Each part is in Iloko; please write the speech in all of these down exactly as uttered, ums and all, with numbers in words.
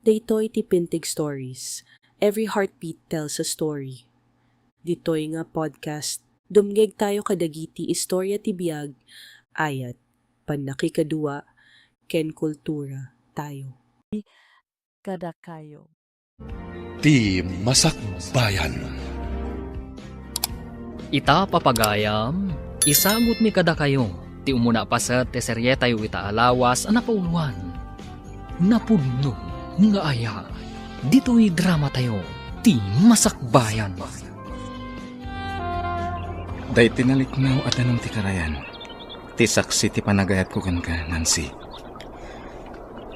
Daytoy ti Pintig Stories. Every heartbeat tells a story. Ditoy nga podcast, dumngegtayo kadagiti istorya ti biag, ayat, pannakikadua, ken kultura tayo. Kadakayo. Ti Masakbayan. Ita, papagayam, isagutmi kadakayo ti umuna a paset ti serietayo ita a lawas a napauloan, Napudno nga Aya. Ditoy dramatayo, Ti Masakbayan. Daytoy naliknaw a danum ti karayan ti saksi ti panagayatko kenka, Nancy.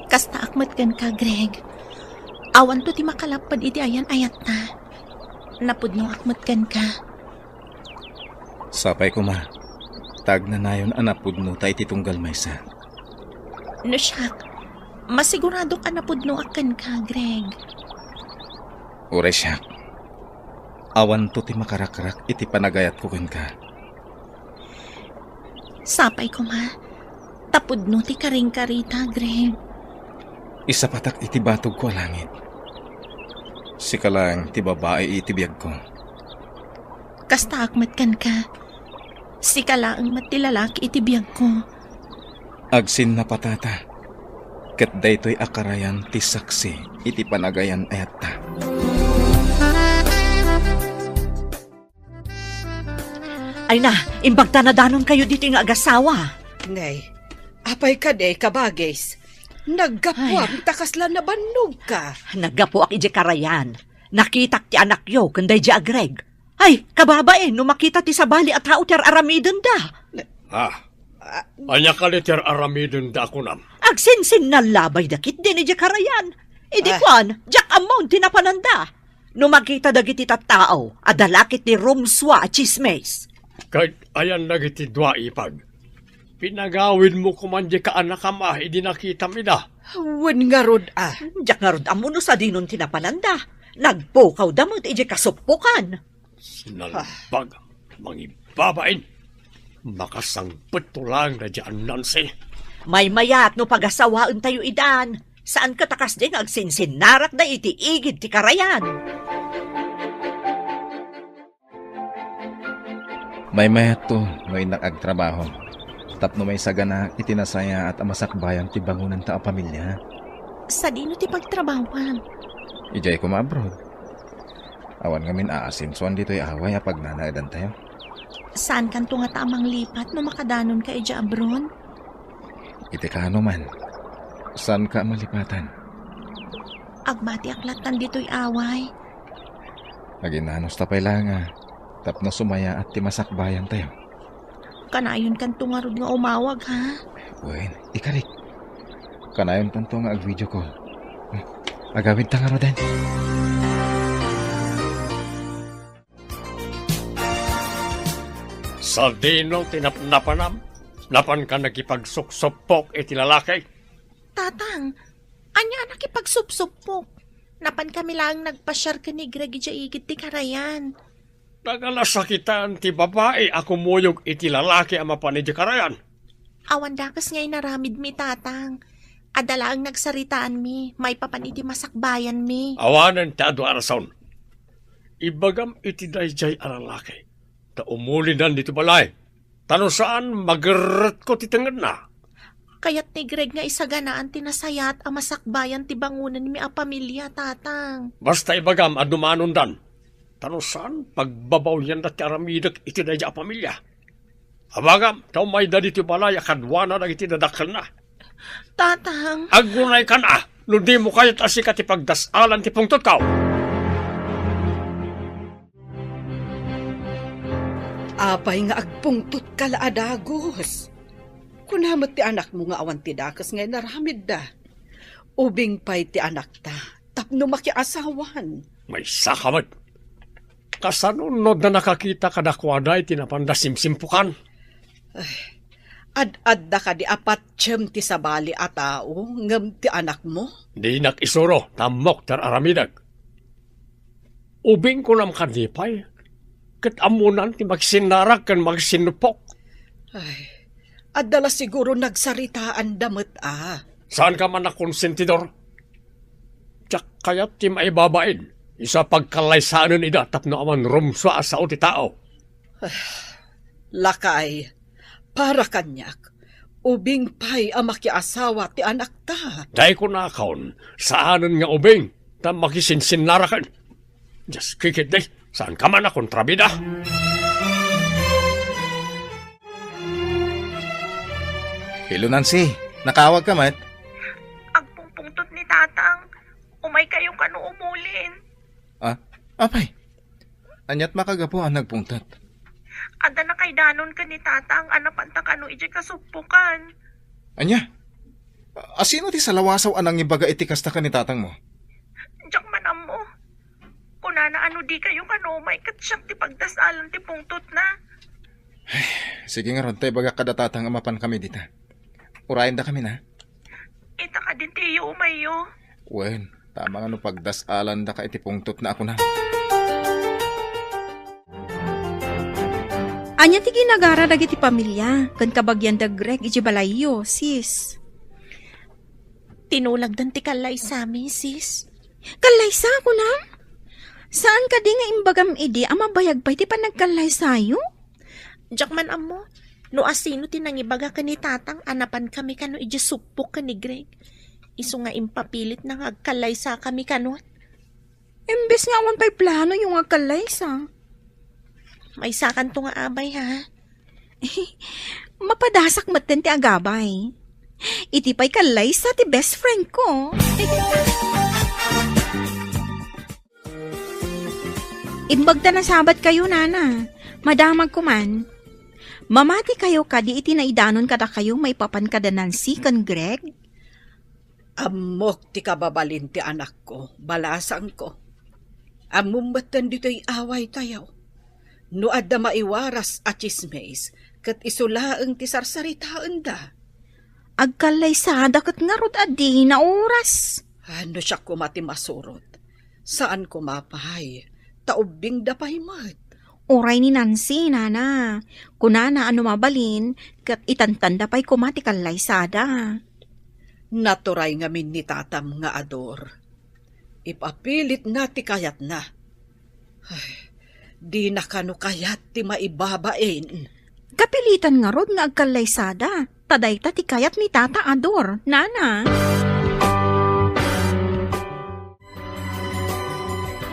Kastaak met kenka, Greg. Awanto ti makalapped iti ayan-ayatta. Napudnoak met kenka. Sapay koma, ta agnanayon a napudnota iti tunggal maysa. No siak, masiguradok a napudnoak kenka, Greg. Uray siak, awanto ti makarakrak iti panagayatko kenka. Sapay koma, ta pudno ti karingkarita, Greg. Isapatak iti batogko a langit. Sika laeng ti babai iti biagko. Kastaak met kenka. Sika laeng met ti lalaki iti biagko. Agsinnapatata, ket daytoy a karayan ti saksi iti panagayan-ayatta. Ay na, imbagta nadanonkayo ditoy nga agasawa. Nay, apay kadi, kabagis? Naggapuam ta kasla nabannogka. Naggapuak idiay karayan. Nakitak ti anakyo ken daydiay a Greg. Ay, kababain, no makita ti sabali a tao ti ar-aramidenda. Ah, ania kadi ti ar-aramidenda a kunam? Agsinsinnal labay da ketdin idiay karayan. Idi kuan, diak ammo ti napananda. No makita dagiti tattao, adda la ketdi rumsua a tsismis. Ket ayan dagiti dua ipag? Pinagawidmo koman diay kaanakam a idi nakitam ida. Wen ngarud a. Diak ngarud ammo no sadinon ti napananda. Nagpukawda met idiay kasuppokan. Sinalbag, mangibabain. Makasangpetto laeng daydiay a Nancy. Maymayat no pagasawaentayo idan. Saan ket a kasdiay nga agsinsinnarakda iti igid ti karayan. Maymayatto no innak agtrabaho tapno maisaganaak iti nasayaat a masakbayan ti bangonanta a pamilia. Sadino ti pagtrabahoam? Idiay koma abroad. Awan ngamin aasensoan ditoy away a pagnanaedantayo. Saankanto ngata a manglipat no makadanonka idiay abroad? Iti kaano man, saanka a malipatan. Agbatiak lattan ditoy away. Aginnanusta pay la nga tapno sumayaat ti masakbayantayo. Kanayonkanto ngarud nga umawag, ha? Wen, ikarik. Kanayontanto nga ag-video call. Hmm, agawidta ngaruden. Sadino ti napnapanam? Napanka nakipagsuksupok iti lalaki? Tatang, ania a nakipagsuksupok? Napankami laeng nagpasiar ken ni Greg idiay igid ti karayan. Naganasakitan ti babai a kumuyog iti lalaki a mapan idiay karayan. Awan dakes nga inaramidmi, Tatang. Adda laeng nagsaritaanmi maipapan iti masakbayanmi. Awanen ti adu a rason. Ibagam iti daydiay a lalaki, ta umulidan ditoy balay. Ta no saan, magerretko ti tengngedna. Kayat ni Greg nga isaganaan ti nasayaat a masakbayan ti bangonenmi a pamilia, Tatang. Basta ibagam a dumanondan. Ta no saan, pagbabawyanda ti aramidek iti daydiay a pamilia. Abagam, ta umayda ditoy balay a kaduana dagiti dadakkelna. Tatang. Agunaykan a, no dimo kayat a sika ti pagdas-alan ti pungtotko. Apay nga agpungtotka la a dagus? Kuna met ti anakmo nga awan ti dakes nga inaramidda. Ubing pay ti anakta tapno makiasawan. Maysaka met. Kasano no adda nakakita kadakuada iti napanda simsimpukan? Ay, ad-adda kadi a patiem ti sabali a tao ngem ti anakmo? Dinak isuro, ta ammok ti ar-aramidek. Ubing kunam kadi pay, ket ammonan ti magsinnarak ken magsinnupok. Ay, adda la siguro nagsaritaanda met a. Saanka man a konsentidor? Kayat ti maibabain, isu a pagkallaysanen ida tapno awan rumsua a sao ti tao. Lakay, para kaniak, ubing pay a makiasawa ti anakta. Dayta kunakon, saanen nga ubing, ta makisinsinnaraken. Dios, kikiddi, saanka man a kontrabida. Hello, Nancy. Nakaawagka met? Agpungpungtot ni Tatang. Umaykayo kano umulin. Ah, apay. Aniat makagapu a nagpungtot? Adda nakaidanon ken ni Tatang a napanta kano idiay kasuppokan. Ania? Asino ti salawasaw a nangibaga iti kasta ken ni Tatangmo? Diak man ammo. Kunana a no dikayo kano umay ket siak ti pagdasalan ti pungtotna. Sige ngarud, ta ibagak kada Tatang a mapankami dita. Urayendakami na. Ita kadin ti iyo umayyo. Wen, tama nga no pagdasalandaka iti pungtotna a kunam. Ania ti ginagara dagiti pamilia ken kabagian da Greg idiay balayyo, sis? Tinulagdan ti kallaysami, sis. Kallaysa, kunam? Saan kadi nga imbagam idi a mabayag pay ti panagkallaysayo? Diak man ammo no asino ti nangibaga ken ni Tatang a napankami kano idiay suppok ken ni Greg. Isu nga impapilitna nga agkallaysakami kano. Imbes nga awan pay planoyo nga agkallaysa. Maysakanto nga abay, ha? Mapadasak metten ti agabay. Iti pay kallaysa ti best friend ko. Imbag ta nasabatkayo, nana. Madamagko man. Mamatikayo kadi iti naidanon kadakayo maipapan kada Nancy ken Greg? Ammok ti kababalin ti anakko, balasangko. Ammom metten ditoy awaytayo. No adda maiwaras a tsismis, ket isu laeng ti sarsaritaenda. Agkallaysada ket ngarud a dina oras. Ah, no siak koma ti masurot, saan koma pay, ta ubbingda pay met. Uray ni Nancy, nana. Kunana a no mabalin, ket itantanda pay koma ti kallaysada. Naturay ngamin ni tatam nga ador. Ipapilitna ti kayatna. Ay, dina kano kayat ti maibabain. Kapilitan ngarud nga agkallaysada, ta dayta ti kayat ni Tata Ador, nana.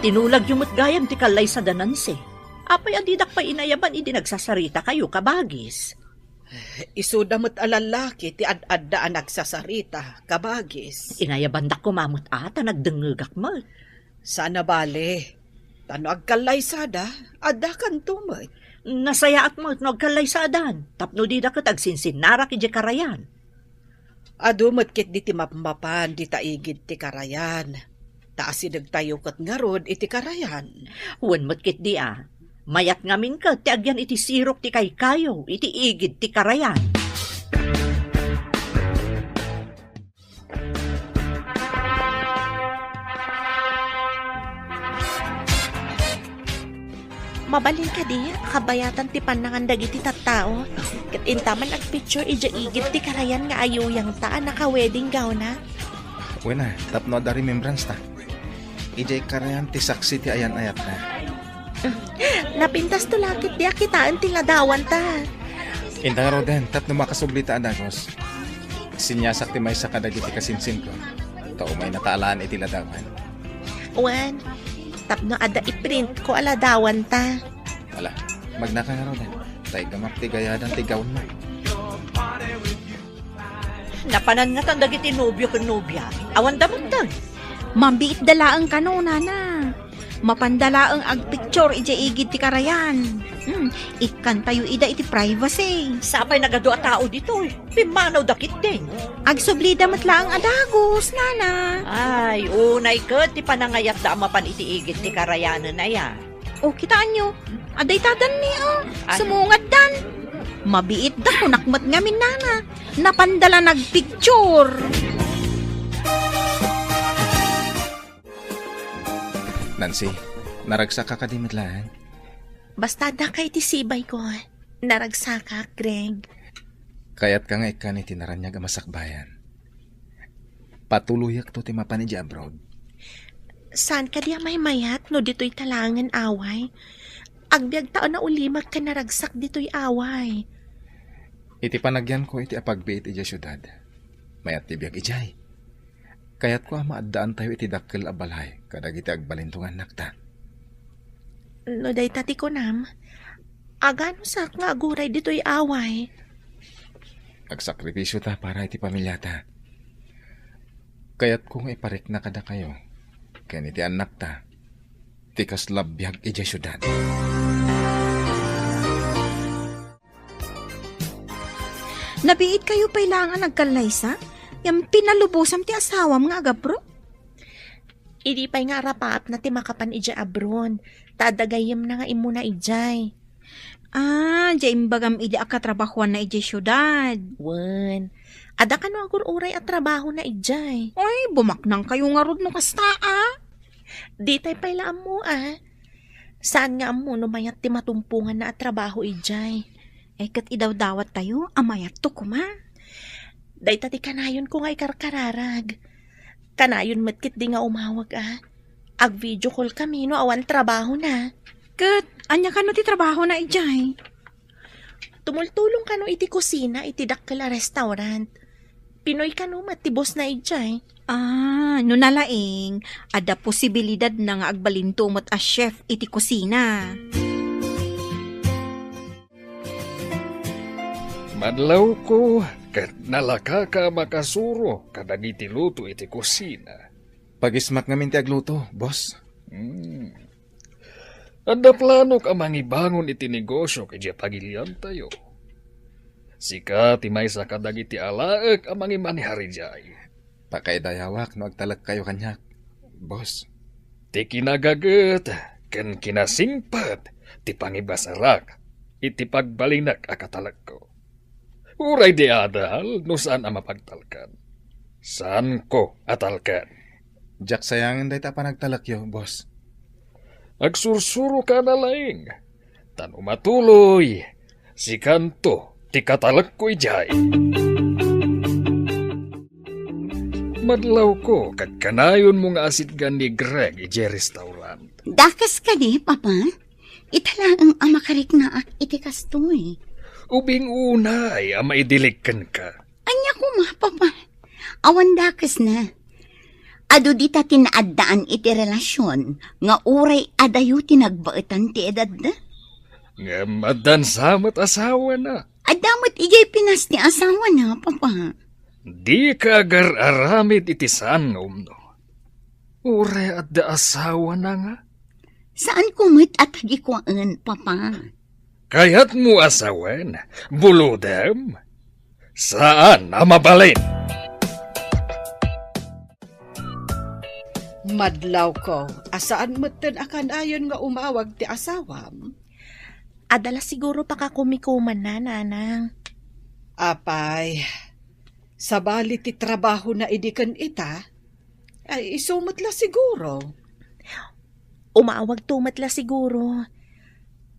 Tinulagyo met gayam ti kallaysa da Nancy. Apay a didak pay inayaban idi nagsasaritakayo, kabagis? Isuda met a lallaki ti ad-adda a nagsasarita, kabagis. Inayabandak koma met a ta nagdengngegak met. Saan a bale, ta no agkallaysada, addakanto met. Nasayaat met no agkallaysadan, tapno dida ket agsinsinnarak idiay karayan. Adu met ketdi ti mapmapan dita igid ti karayan. Ta asidegtayo ket ngarud iti karayan. Wen met ketdi a, mayat ngamin ket ti agyan iti sirok ti kaykayo iti igid ti karayan. Mabalin kadi a kabayatan ti pannangan dagiti tattao, ket intaman agpicture idiay igid ti karayan nga ayuyangta a naka-wedding gown-na? Wen a, tapno adda remembrance ta. Idiay karayan ti saksi ti ayan-ayatna. Napintasto la ketdi a kitaen ti ladawanta. Inta ngaruden, tapno makasublita a dagus. Sinyasak ti maysa kadagiti kasinsinko. Ta umaynaka alaen iti ladawan. Wen, tapno adda iprintko a ladawanta. Ala, magnaka ngaruden. Ta iggamak ti gayadan ti gownmo. Napanan ngatan dagiti nobio ken nobia. Awanda metten. Mabiitda laeng kano, nana. Mapanda laeng agpicture idiay igid ti karayan. Hmm, ikkantayo ida iti privacy. Sapay nagadu a tao ditoy. Pimmanawda ketdin. Agsublida met laeng a dagus, nana. Ay, unay ket ti panangayatda a mapan iti igid ti karayanen aya. O, kitaenyo, adda itadanmi, o. Ay. Sumungaddan. Mabiitda, kunak met ngamin, nana. Napanda la nagpicture. Nancy, naragsakka kadi met laeng? Basta addaka iti sibayko. Naragsakak, Greg. Kayatka nga ikkan iti naraniag a masakbayan. Patuloyakto ti mapan idiay abroad. Saan kadi a maymayat no ditoy talaengen away? Agbiag ta a naulimek ken naragsak ditoy away. Iti panagyanko iti apagbiit idiay siudad, mayat ti biag idiay. Kayatko a maaddaantayo iti dakkel a balay kadagiti agbalinto nga annakta. No dayta ti kunam, aganosak nga aguray ditoy away? Agsakripisiota para iti pamiliata. Kayatko nga iparikna kadakayo ken iti annakta ti kasla biag idiay siudad. Nabiit kayo pay laeng a nagkallaysa? Ngem pinalubosam ti asawam nga agabro? Idi pay nga arapaapna ti makapan idiay abron, ta adda gayyemna nga immuna idiay. Ah, diay imbagam idi a katrabahoanna idiay siudad. Wen, adda kano agur-uray a trabahona idiay. Ay, bumaknang kayo ngarud no kasta, ah. Ditay pay la ammo, ah. Saan nga ammo no mayat ti matumponganna a trabaho idiay? Ay, ket idawdawattayo a mayatto koma. Dayta ti kanayonko nga ikarkararag. Kanayon met ketdi nga umawag, ah. Ag-video call kami no awan trabahona. Ket ania kano ti trabahona idiay? Tumultulong kano iti kusina iti dakkel a restaurant. Pinoy kano met ti bossna idiay. Ah, no nalaing, adda posibilidadna nga agbalinto met a chef iti kusina. Madlawko, ket nalakaka a makasuro kadagiti luto iti kusina. Pagismak ngamin ti agluto, boss. Hmm. Adda planok a mangibangon iti negosio idiay pagiliantayo. Sika ti maysa kadagiti alaek a mangimanehar idiay. Pakaidayawak no agtalekkayo kaniak, boss. Ti kinagaget ken kinasingpet ti pangibasarak iti pagbalinek a katalekko. Uray di adal no saan a mapagtalkan. Saanko a talkan. Diak sayangen dayta a panagtalekyo, boss. Agsursuroka a nalaing, ta no matuloy, sikanto ti katalekko idiay. Madlawko ket kanayonmo nga asitgan ni Greg idiay restaurant. Dakes kadi, Papa? Ita laeng a makariknaak iti kastoy. Ubing unay a maidilig kenka. Ania koma, Papa? Awan dakesna. Adu dita ti naaddaan iti relasion nga uray adayo ti nagbaetan ti edadda? Ngem addan sa met asawana. Adda met idiay Pinas ti asawana, Papa. Dika agar-aramid iti saan nga umno. Uray adda asawana nga? Saanko met a tagikuaen, Papa. Kayatmo a sawen, bulodem? Saan a mabalin. Madlawko, a saan metten a kanayon nga umawag ti asawam? Adda la siguro pakakumikumanna, Nanang. Apay, sabali ti trabahona idi ken ita? Ay, isu met la siguro. Umawagto met la siguro.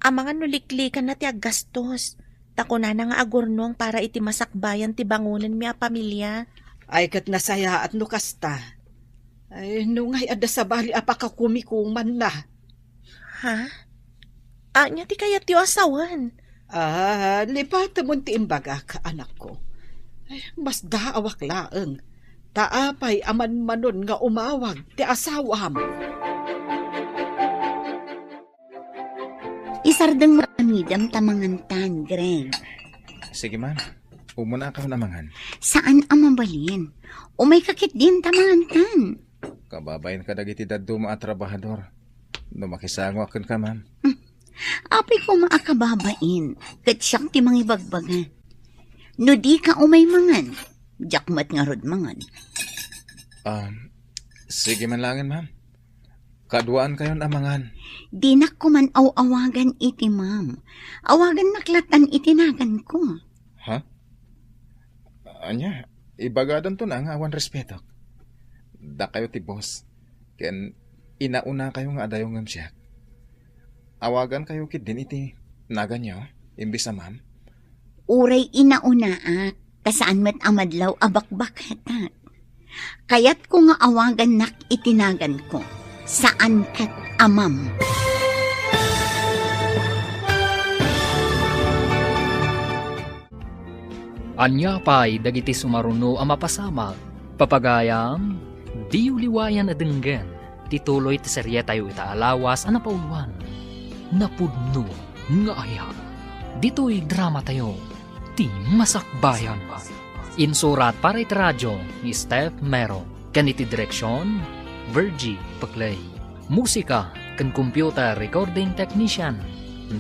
Amangan no liklikanna ti aggastos. Ta kunana nga agurnong para iti masakbayan ti bangonenmi a pamilia. Ay, ket nasayaat no kasta. Ay, no ngay adda sabali a pakakumikumanna. Ha? Ania ti kayatyo a sawen? Ah, lipatemon ti imbagak, anakko. Ay, masdaawak laeng. Ta apay a manmanon nga umawag ti asawam? Isardeng mo amidem ta mangantan, Greg. Sige, ma'am. Umuna ka na mangan. Saan a mabalin? Umay ka ketdin ta mangantan. Kababain ka dagiti dadduma a trabahador. No makisango aken ka, ma'am. Hmm. Apay koma a kababain, ket siak ti mangibagbaga. No di ka umay mangan, diak met ngarud mangan. Um, sige man laengen, ma'am. Kaduaan kayon a mangan. Dinak koman aw-awagan iti ma'am. Awagannak latan iti naganko. Ha? Ania, ibagadanto na nga awan respeto. Dakayo ti boss, ken inaunakayo nga adayo ngem siak. Awagankayo ketdin iti naganyo, imbes a ma'am. Uray inaunaak, ta saan met a madlaw a bakbakatak. Kayatko nga awagannak iti naganko. Saan ket a ma'am. Ania pay dagiti sumaruno a mapasamak? Papagayam, diyo liwayan a denggen ti tuloy ti serietayo ita a lawas a napauluan, Napudno nga Aya. Ditoy dramatayo, Ti Masakbayan. Insurat para iti radio ni Steph Mero, ken iti direksion, Virgie Peclay. Musika ken computer recording technician,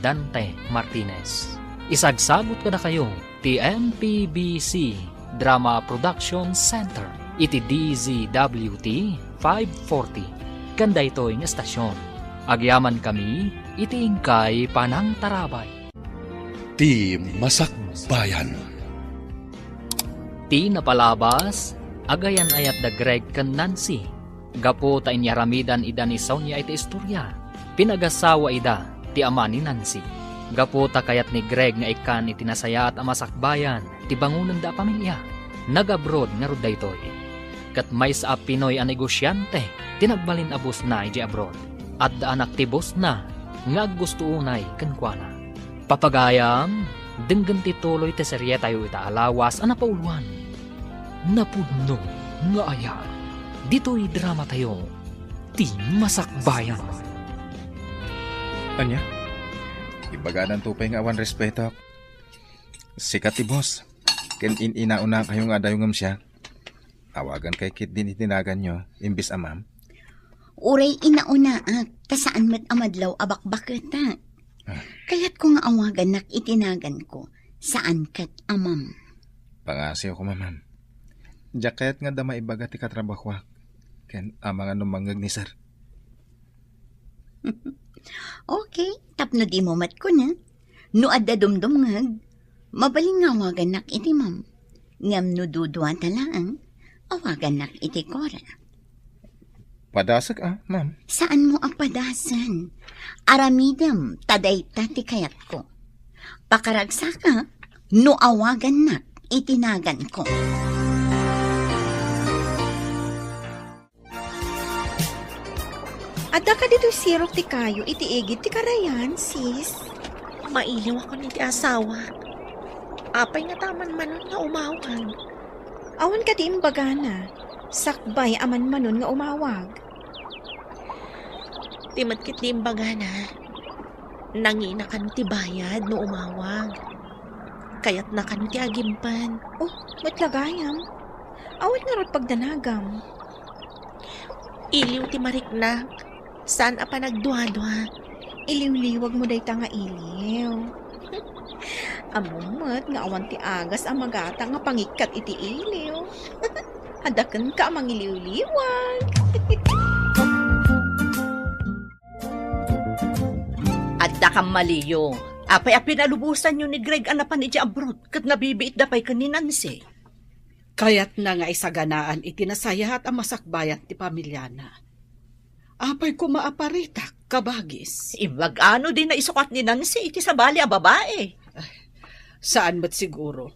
Dante Martinez. Isagsagut kadakayo ti M P B C Drama Production Center iti D Z W T five forty, ken daytoy nga estasion, agyamankami iti inkay panangtarabay. Ti Masakbayan. Ti napalabas, agayan-ayat da Greg ken Nancy. Gapu ta inyaramidan ida ni Sonia iti istoria, pinagasawa ida ti ama ni Nancy. Gapu ta kayat ni Greg nga ikkan iti nasayaat a masakbayan ti bangonenda a pamilia, nag-abroad ngarud daytoy. Ket maysa a Pinoy a negosiante ti nagbalin a bossna idiay abroad. Adda anak ti bossna nga aggusto unay kenkuana. Papagayam, denggen ti tuloy ti serietayo ita a lawas a napauluan, Napudno nga Aya. Ditoy dramatayo, Ti Masakbayan. Ania? Ibagadanto pay nga awan respeto. Sika ti boss, ken in-inaunakayo nga adayo ngem siak. Awagankay ketdin iti naganyo, imbes a ma'am. Uray inaunaak, ta saan met a madlaw a bakbaketak. Ah. Kayatko nga awagannak iti naganko, saan ket a ma'am. Pangasiwko, ma'am. Diak kayat nga adda maibaga ti katrabahoak ken amangan no mangngeg ni sir. Okay, tapno dimo met kuna. No adda dumdumngeg, mabalin nga awagannak iti ma'am. Ngem no duduata laeng, awagannak iti Cora. Padasek a, ma'am. Saanmo a padasen? Aramidem ta dayta ti kayatko. Pakaragsaka no awagannak iti naganko. Adda kadi toy sirok ti kayo iti igid ti karayan, sis? Mailiwakon iti asawak. Apay ngata a manmanon nga umawag? Awan kadi imbagana, sakbay a manmanon nga umawag? Ti met ketdi imbagana, nangina kano ti bayad no umawag. Kayatna kano ti agimpen. Oh, met la gayam. Awan ngarud pagdanagam. Iliw ti mariknak, saan a panagduadua. Iliwliwagmo dayta nga iliw. Ammom met nga awan ti agas a magata nga pangikkat iti iliw. Adda kenka a mangiliwliwag. Adda kammaliyo. Apay a pinalubosanyo ni Greg a napan idiay abroad ket nabibiitda pay ken ni Nancy? Kayatna nga isaganaan iti nasayaat a masakbayan ti pamiliana. Apay koma a paritak, kabagis? Imbagano dina isukat ni Nancy iti sabali a babae? Saan met siguro.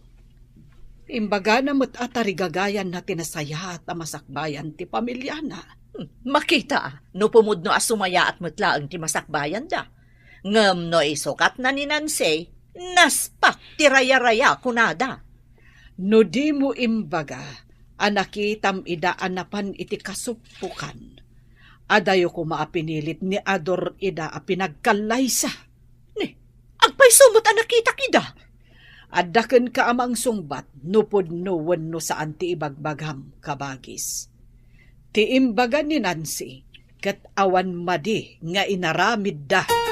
Imbagana met a tarigagayanna ti nasayaat a masakbayan ti pamiliana. Hmm, makita, no pumudno a sumayaat met laeng ti masakbayanda. Ngem no isukatna ni Nancy, naspak ti rayaraya, kunada. No dimo imbaga a nakitam ida a napan iti kasuppokan, adayo koma a pinilit ni Ador ida a pinagkallaysa. Ni, agpayso met a nakitak ida? Adda kenka a mangsungbat no pudno wenno saan ti ibagbagam, kabagis. Ti imbaga ni Nancy, ket awan madi nga inaramidda.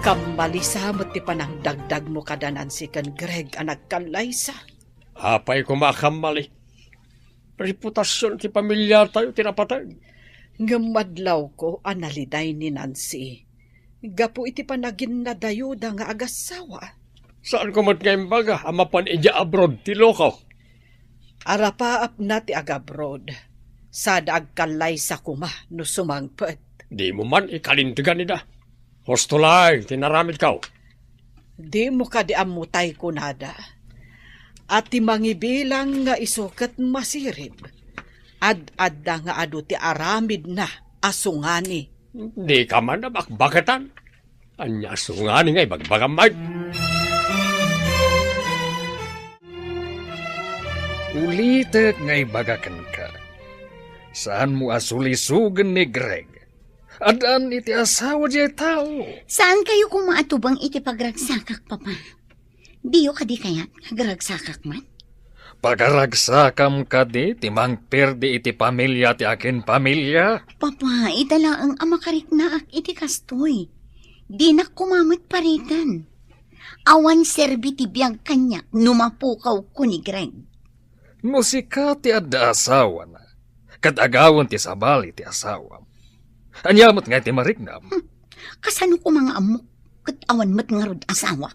Kammalisa met ti panangdagdagmo kada Nancy ken Greg a nagkallaysa. Apay koma a kammali? Reputasion ti pamiliatayo ti napateg. Ngem madlawko a naliday ni Nancy gapu iti panaginnadayuda nga agassawa. Saanko met nga imbaga a mapan idiay abroad ti loko. Arapaapna ti agabroad, sada agkallaysa koma no sumangpet. Dimo man ikalintegan ida. Husto laeng ti naramidko. Dimo kadi ammo tay kunada a ti mangibilang nga isu ket masirib, Ad-adda nga adu ti aramidna a sungani. Dika man a bakbaketan. Ania sungani nga ibagbagam, Mike? Ulitek nga ibaga kenka, saanmo a sulisogen ni Greg. Addaan iti asawa diay tao. Saan kayo koma a tubeng iti pagragsakak, Papa? Diyo kadi kayat nga agragsakak man? Pagaragsakam kadi ti mangperdi iti pamilia ti akin pamilia? Papa, ita laeng a makariknaak iti kastoy. Dinak koma met paritan. Awan serbi ti biag kaniak no mapukawko ni Greg. No sika ti adda asawana, ket agawen ti sabali ti asawam, ania met ngay ti mariknam? Hmm. Kasano koma nga ammok ket awan met ngarud asawa?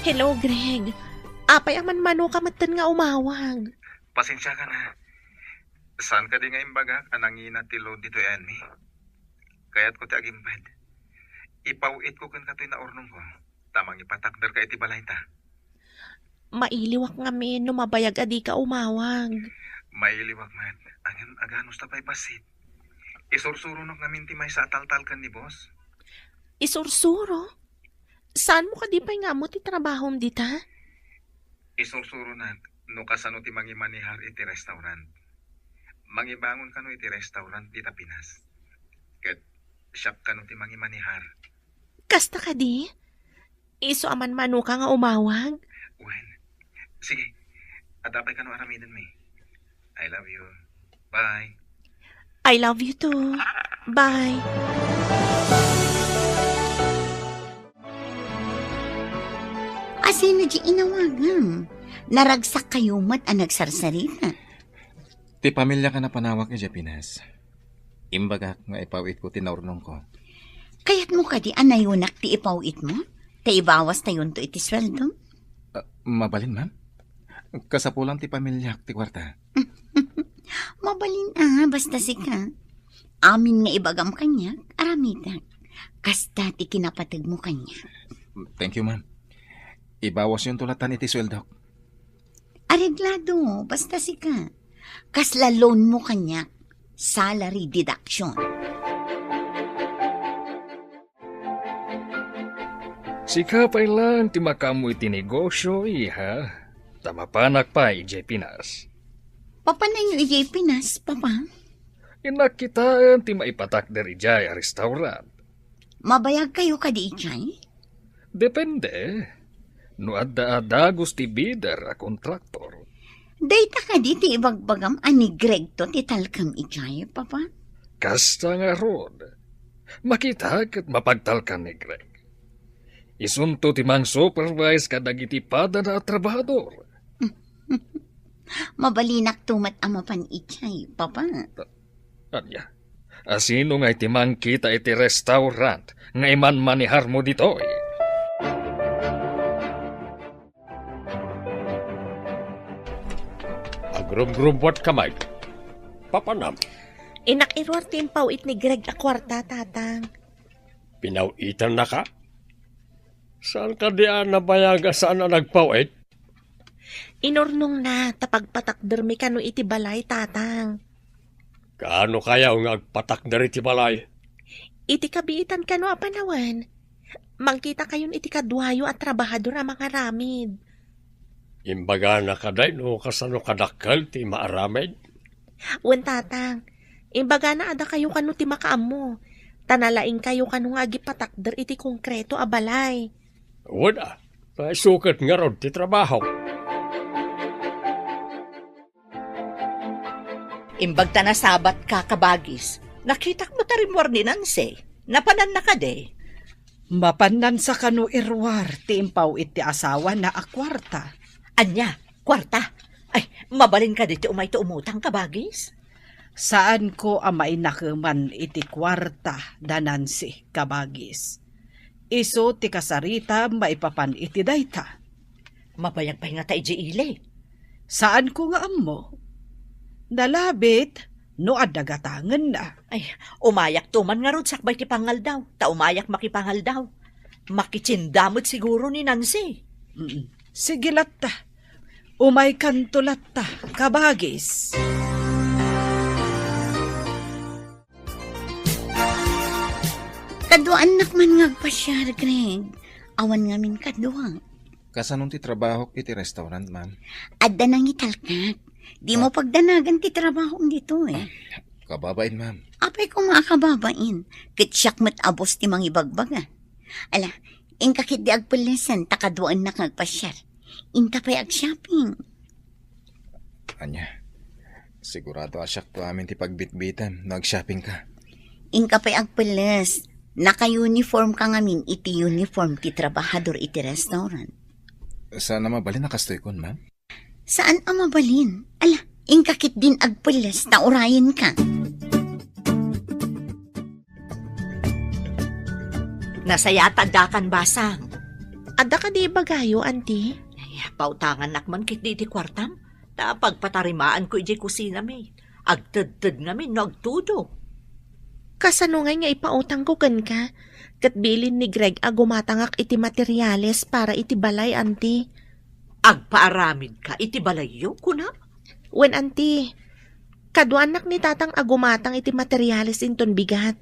Hello, Greg. Apay a manmanoka metten nga umawag? Pasensiakan, ha. Saan kadi nga imbagak a nangina ti load ditoy ayanmi? Kayatko ti agimped. Ipaw-itko kenka toy naurnongko, ta mangipatakderka iti balayta. Mailiwak ngamin no mabayag a dika umawag. Mailiwak met, ngem aganusta pay bassit. Isursuronok ngamin ti maysa a taltalkan ni boss. Isursuro? Saanmo kadi pay nga ammo ti trabahom dita? Isursuronak no kasano ti mangimanehar iti restaurant. Mangibangon kano iti restaurant dita Pinas. Ket siak kano ti mangimanehar. Kasta kadi? Isu a manmanoka nga umawag? Wen. Sige. Adda pay kano aramidenmi. I love you. Bye. I love you too. Bye. Asino di inawagam? Naragsak kayo met a nagsarsarita. Ti pamiliak a napanawak idiay Pinas. Imbagak nga ipaw-itko ti naurnongko. Kayatmo kadi a nayunak ti ipaw-itmo? Ta ibawastayonto iti sueldo? Ah, mabalin, ma'am. Kasapulan ti pamiliak ti kuarta. Mabalin a, basta sika. Amin nga ibagam kaniak, aramidak. Kasta ti kinapategmo kaniak. Thank you, ma'am. Ibawasyonto latan iti sueldok. Areglado, basta sika. Kasla loan mo kaniak, salary deduction. Sika pay laeng ti makaammo iti negosio, iha, ta mapanak pay idiay Pinas. Papananyo idiay Pinas, Papa? Innak kitaen ti maipatakder idiay a restaurant. Mabayag kayo kadi idiay? Depende. No adda a dagus ti bidder a kontraktor. Dayta kadi ti ibagbagam a ni Gregto ti talkam idiay, Papa? Kasta ngarud. Makita ket mapagtalkan ni Greg. Isunto ti mang-supervise kadagiti padana a trabahador. Mabalinakto met a mapan idiay, Papa. Ania? Asino nga iti mangkita iti restaurant nga imanmaneharmo ditoy? Agrumgrumbuatka, Mike. Papanam? Innak iruar ti impaw-it ni Greg a kuarta, Tatang. Pinaw-itannaka? Saan kadi a nabayag a saan a nagpaw-it? Inurnongna ta pagpatakdermi kano iti balay, Tatang. Kaano kayaw nga agpatakder iti balay? Iti kabiitan kano a panawen, mangkita kayon iti kaduayo a trabahador a mangaramid. Imbagana kadi no kasano kadakkel ti maaramid? Wen, Tatang. Imbagana a dakayo kano ti makaammo, ta nalaingkayo kano nga agipatakder iti konkreto a balay. Wen a, ta isu ket ngarud ti trabaho. Imbag ta nasabatka, kabagis, nakitak met a rimmuar ni Nancy. Napananna kadi? Mapannansa kano iruar ti impaw-it ti asawana a kuarta. Ania? Kuarta? Ay, mabalin kadi ti umayto umutang, kabagis? Saanko a mainakeman iti kuarta da Nancy, kabagis. Isu ti kasaritam maipapan iti dayta. Mabayag pay ngata idiay ili? Saanko nga ammo. Nalabit no adda gatangenna. Ay, umayakto man ngarud sakbay ti pangaldaw, ta umayak makipangaldaw. Makitienda met siguro ni Nancy. Mm. Sige latta. Umaykanto latta, kabagis. Kaduaannak man nga agpasiar, Greg. Awan ngamin kadua. Kasano ti trabahok iti restaurant, ma'am? Adda nangitalkak. Dimo Ah. pagdanagan ti trabahom ditoy. Kababain, ma'am. Apay koma a kababain. Ket siak met a boss ti mangibagbaga. Ala, inka ketdi agpellesen ta kaduaannak nga agpasiar. Inta pay agshopping. Ania, sigurado a siakto amin ti pagbitbitem no agshoppingka. Inka pay agpelles. Naka-uniformka ngamin iti uniform ti trabahador iti restaurant. Saan a mabalin a kastoykon, ma'am? Saan a mabalin? Ala, inka ketdin agpelles ta urayenka. Nasayaat addakan, basang. Adda kadi ibagayo, anti? Ay, pautangannak man ketdi iti kuartam. Ta pagpatarimaanko idiay kusinami. Agtedted ngamin no agtudo. Kasano ngay nga ipautangko kenka? Ket bilin ni Greg a gumatangak iti materiales para iti balay, anti. Agpaaramidka iti balayyo, kuna? Wen, anti. Kaduaannak ni tatang a gumatang iti materiales inton bigat.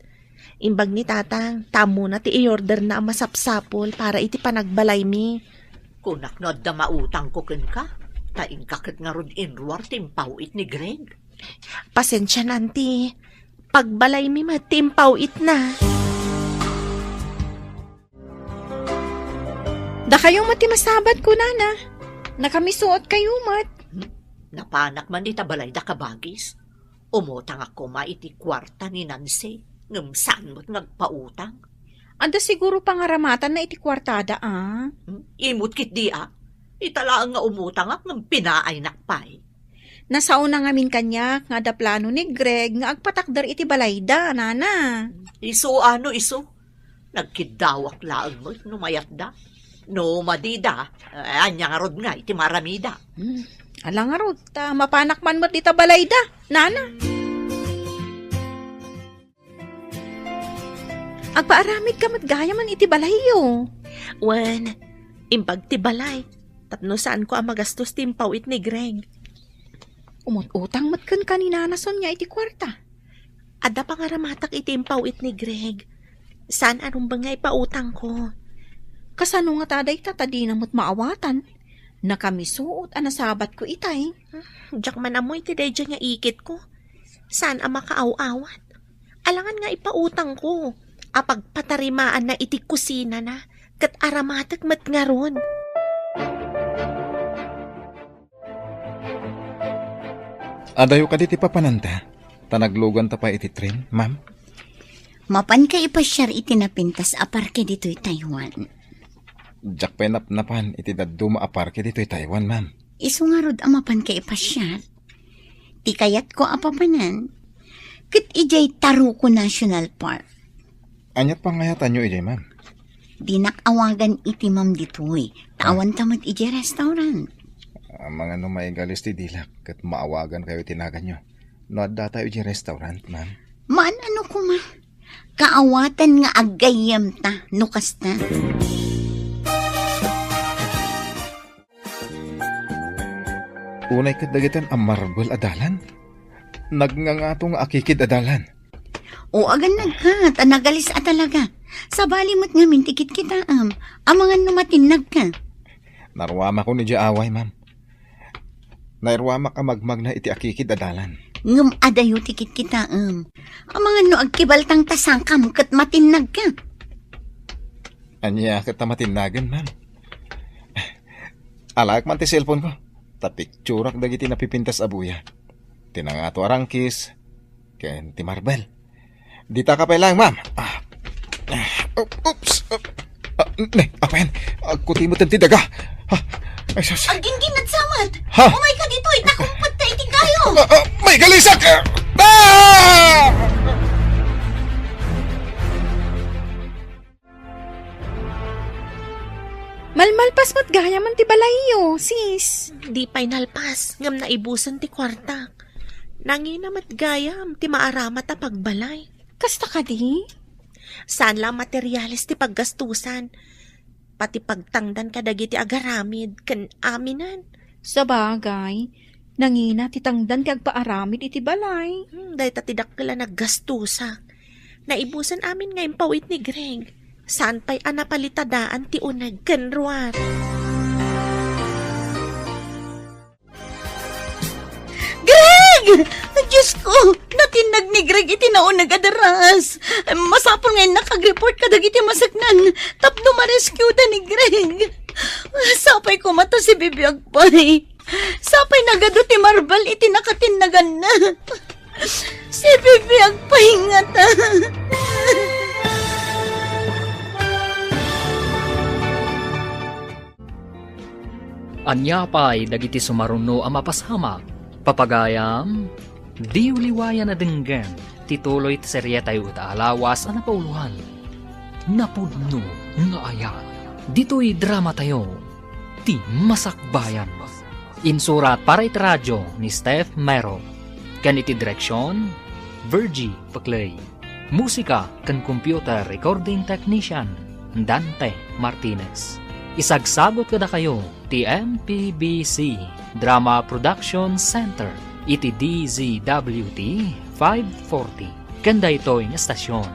Imbag ni tatang, ta ammona ti i-orderna a masapsapul para iti panagbalaymi. Kunak no adda mautangko kenka, ta inka ket ngarud inruar ti impaw-it ni Greg. Pasensian, anti. Pagbalaymi met ti impaw-itna. Dakayo met ti masabat, kunana. Nakamisuot kayo met. Hmm? Napanak man ita balayda, kabagis. Umutangak koma iti kuarta ni Nancy, ngem saan met nga agpautang. Adda siguro pangaramatanna iti kuartada, a? Hmm? Imut ketdi, a? Ita laeng nga umutangak ngem pinaaynak pay. Nasaona ngamin kaniak nga adda plano ni Greg nga agpatakder iti balayda, nana. Isu a no isu. Nagkiddawak laeng met no mayatda. No madida, eh, ania ngarud ngay ti maaramida? Hmm, ala ngarud, ta mapanak man met dita balayda, nana. Agpaaramidka met gayamen iti balayyo. Wen, imbag ti balay, tapno saanko a magastos ti impaw-it ni Greg. Umut-utang met kenka ni Nana Sonia iti kuarta. Adda pangaramatak iti impaw-it ni Greg. Saan a rumbeng nga ipautangko. Kasano ngata dayta ta dina met maawatan? Nakamisuot a nasabatko itay. Diak man ammo iti daydiay nga ikitko. Saan a makaaw-awat. Alangan nga ipautangko a pagpatarimaanna iti kusinana ket aramatek met ngarud. Adayo kadi ti papananta, ta nagluganta pay iti tren, ma'am? Mapanka ipasiar iti napintas a parke ditoy Taiwan. Diak pay napnapan iti dadduma a parke ditoy Taiwan, ma'am. Isu ngarud a mapanka ipasiar. Ti kayatko a papanan, ket idiay Taruco National Park. Ania pangayatanyo idiay, ma'am? Dinak awagan iti ma'am ditoy. Ta Ah. awanta met idiay restaurant. Amangan no maigalis ti dilak ket maawagankayo iti naganyo. No addatayo idiay restaurant, ma'am? Maan ano koma. Kaawatan nga aggayyemta no kasta. Unay ket dagiti a marbel a dalan. Nagngangato nga akikid a dalan. O, agannadka, ta nagalis a talaga. Sabali met ngamin ti kitkitaem. Amangan no matinnagka. Naruamakon idiay away, ma'am. Nairuamak a magmagna iti akikid a dalan. Ngem adayo ti kitkitaem. Amangan no agkibaltang ta sakam ket matinnagka. Ania ket ta matinnagen, ma'am? Alaek man ti cellphone ko. Ta picturak dagiti napipintas a buya. Ti nangato a rangkis, ken ti marbel. Dita ka pay laeng, ma'am. Ah. Ah, op-, oops. Ah, ah, ne, apayan. Agkuti met ti daga. Ah, ay, sus. Aggingginnad sa met. Ha? Umay ka ditoy, ta kumpet ta iti kayo. Ah, ah, maigalisak! Ah! Malmalpas met gayam ti balayyo, sis. Di pay nalpas, ngem naibusen ti kuartak. Nangina met gayam ti maaramat a pagbalay. Kasta kadi? Saan la a materiales ti paggastusan. Pati pagtangdan kadagiti agaramid ken aminen. Sabagay, nangina ti tangdan ti agpaaramid iti balay. Hmm, dayta ti dakkel a naggastusak. Naibusan amin nga impawit ni Greg. Saan pay a napalitadaan ti uneg ken ruar. Greg! Diyos ko! Natinnag ni Greg iti nauneg a deras. Masapul nga innak agreport kadagiti maseknan tapno marescueda ni Greg. Sapay koma ta si Bibi agpay. Sapay nagadu ti marbel iti nakatinnaganna. Si Bibi agpay ngata. Ania pay dagiti sumaruno a mapasamak? Papagayam, diyo liwayan a denggen ti tuloy ti serietayo ita a lawas a napauloan, Napudno nga Ayat. Ditoy dramatayo, Ti Masakbayan. Insurat para iti radio ni Steph Mero, ken iti direksion, Virgie Paclay. Musika ken computer recording technician, Dante Martinez. Isagsagot kadakayo ti M P B C Drama Production Center iti D Z W T five forty. Ken daytoy nga estasion,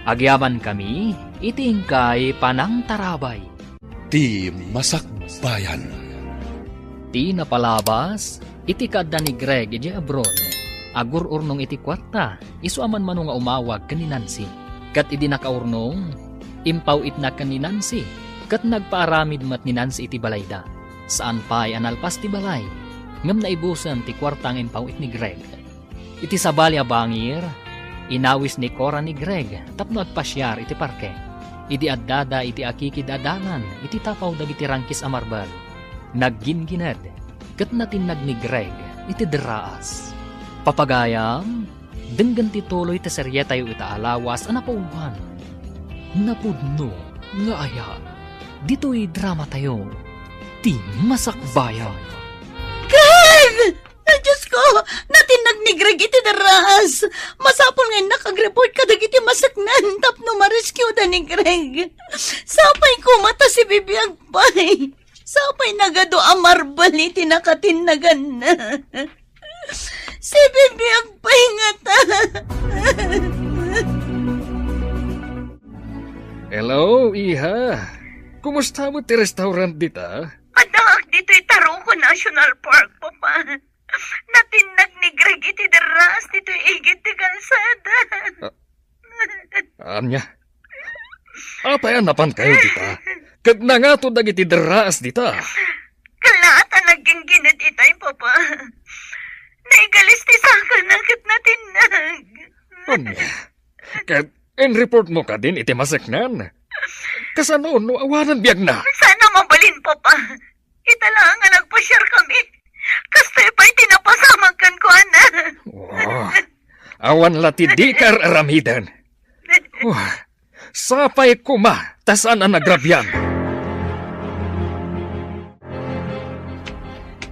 agyamankami iti inkay panangtarabay. Ti Masakbayan. Ti napalabas, iti kaadda ni Greg idiay abroad, agur-urnong iti kuarta, isu a manmano nga umawag ken ni Nancy. Ket idi nakaurnong, impaw-itna ken ni Nancy, ket nagpaaramid met ni Nancy iti balayda. Saan pay a nalpas ti balay, ngem naibusen ti kuarta nga impaw-it ni Greg. Iti sabali a bangir, inawis ni Cora ni Greg tapno agpasiar iti parke. Idi addada iti akikid a dalan iti tapaw dagiti rangkis a marbel, naggingined ket natinnag ni Greg iti derraas. Papagayam, denggen ti tuloy ti serietayo ita a lawas a napauloan, Napudno nga Ayat. Ditoy dramatayo, Ti Masakbayan. Greg! Ay, Diyos ko! Natinnag ni Greg iti derraas! Masapul nga innak agreport kadagiti maseknan tapno marescueda ni Greg. Sapay koma ta si Bibi agpay. Sapay nagadu a marbel iti nakatinnaganna. Si Bibi agpay ngata. Hello, iha. Kumusta met ti restaurant dita? Addaak ditoy Taruco National Park, Papa. Natinnag ni Greg iti derraas ditoy igid ti kalsada. Ah, ania? Apay a napankayo dita? Ket nangato dagiti derraas dita? Kalaat a naggingined itay, Papa. Naigalis ti sakana ket natinnag. Ania? Ket in-report mo kadin iti maseknan? Kasano no awanan biagna? Saan a mabalin, Papa. Ita laeng a nagpasiarkami. Kastoy pay ti napasamak kenkuana. Oh, awan la ti dika ar-aramiden. Oh, sapay koma ta saan a nagrabian.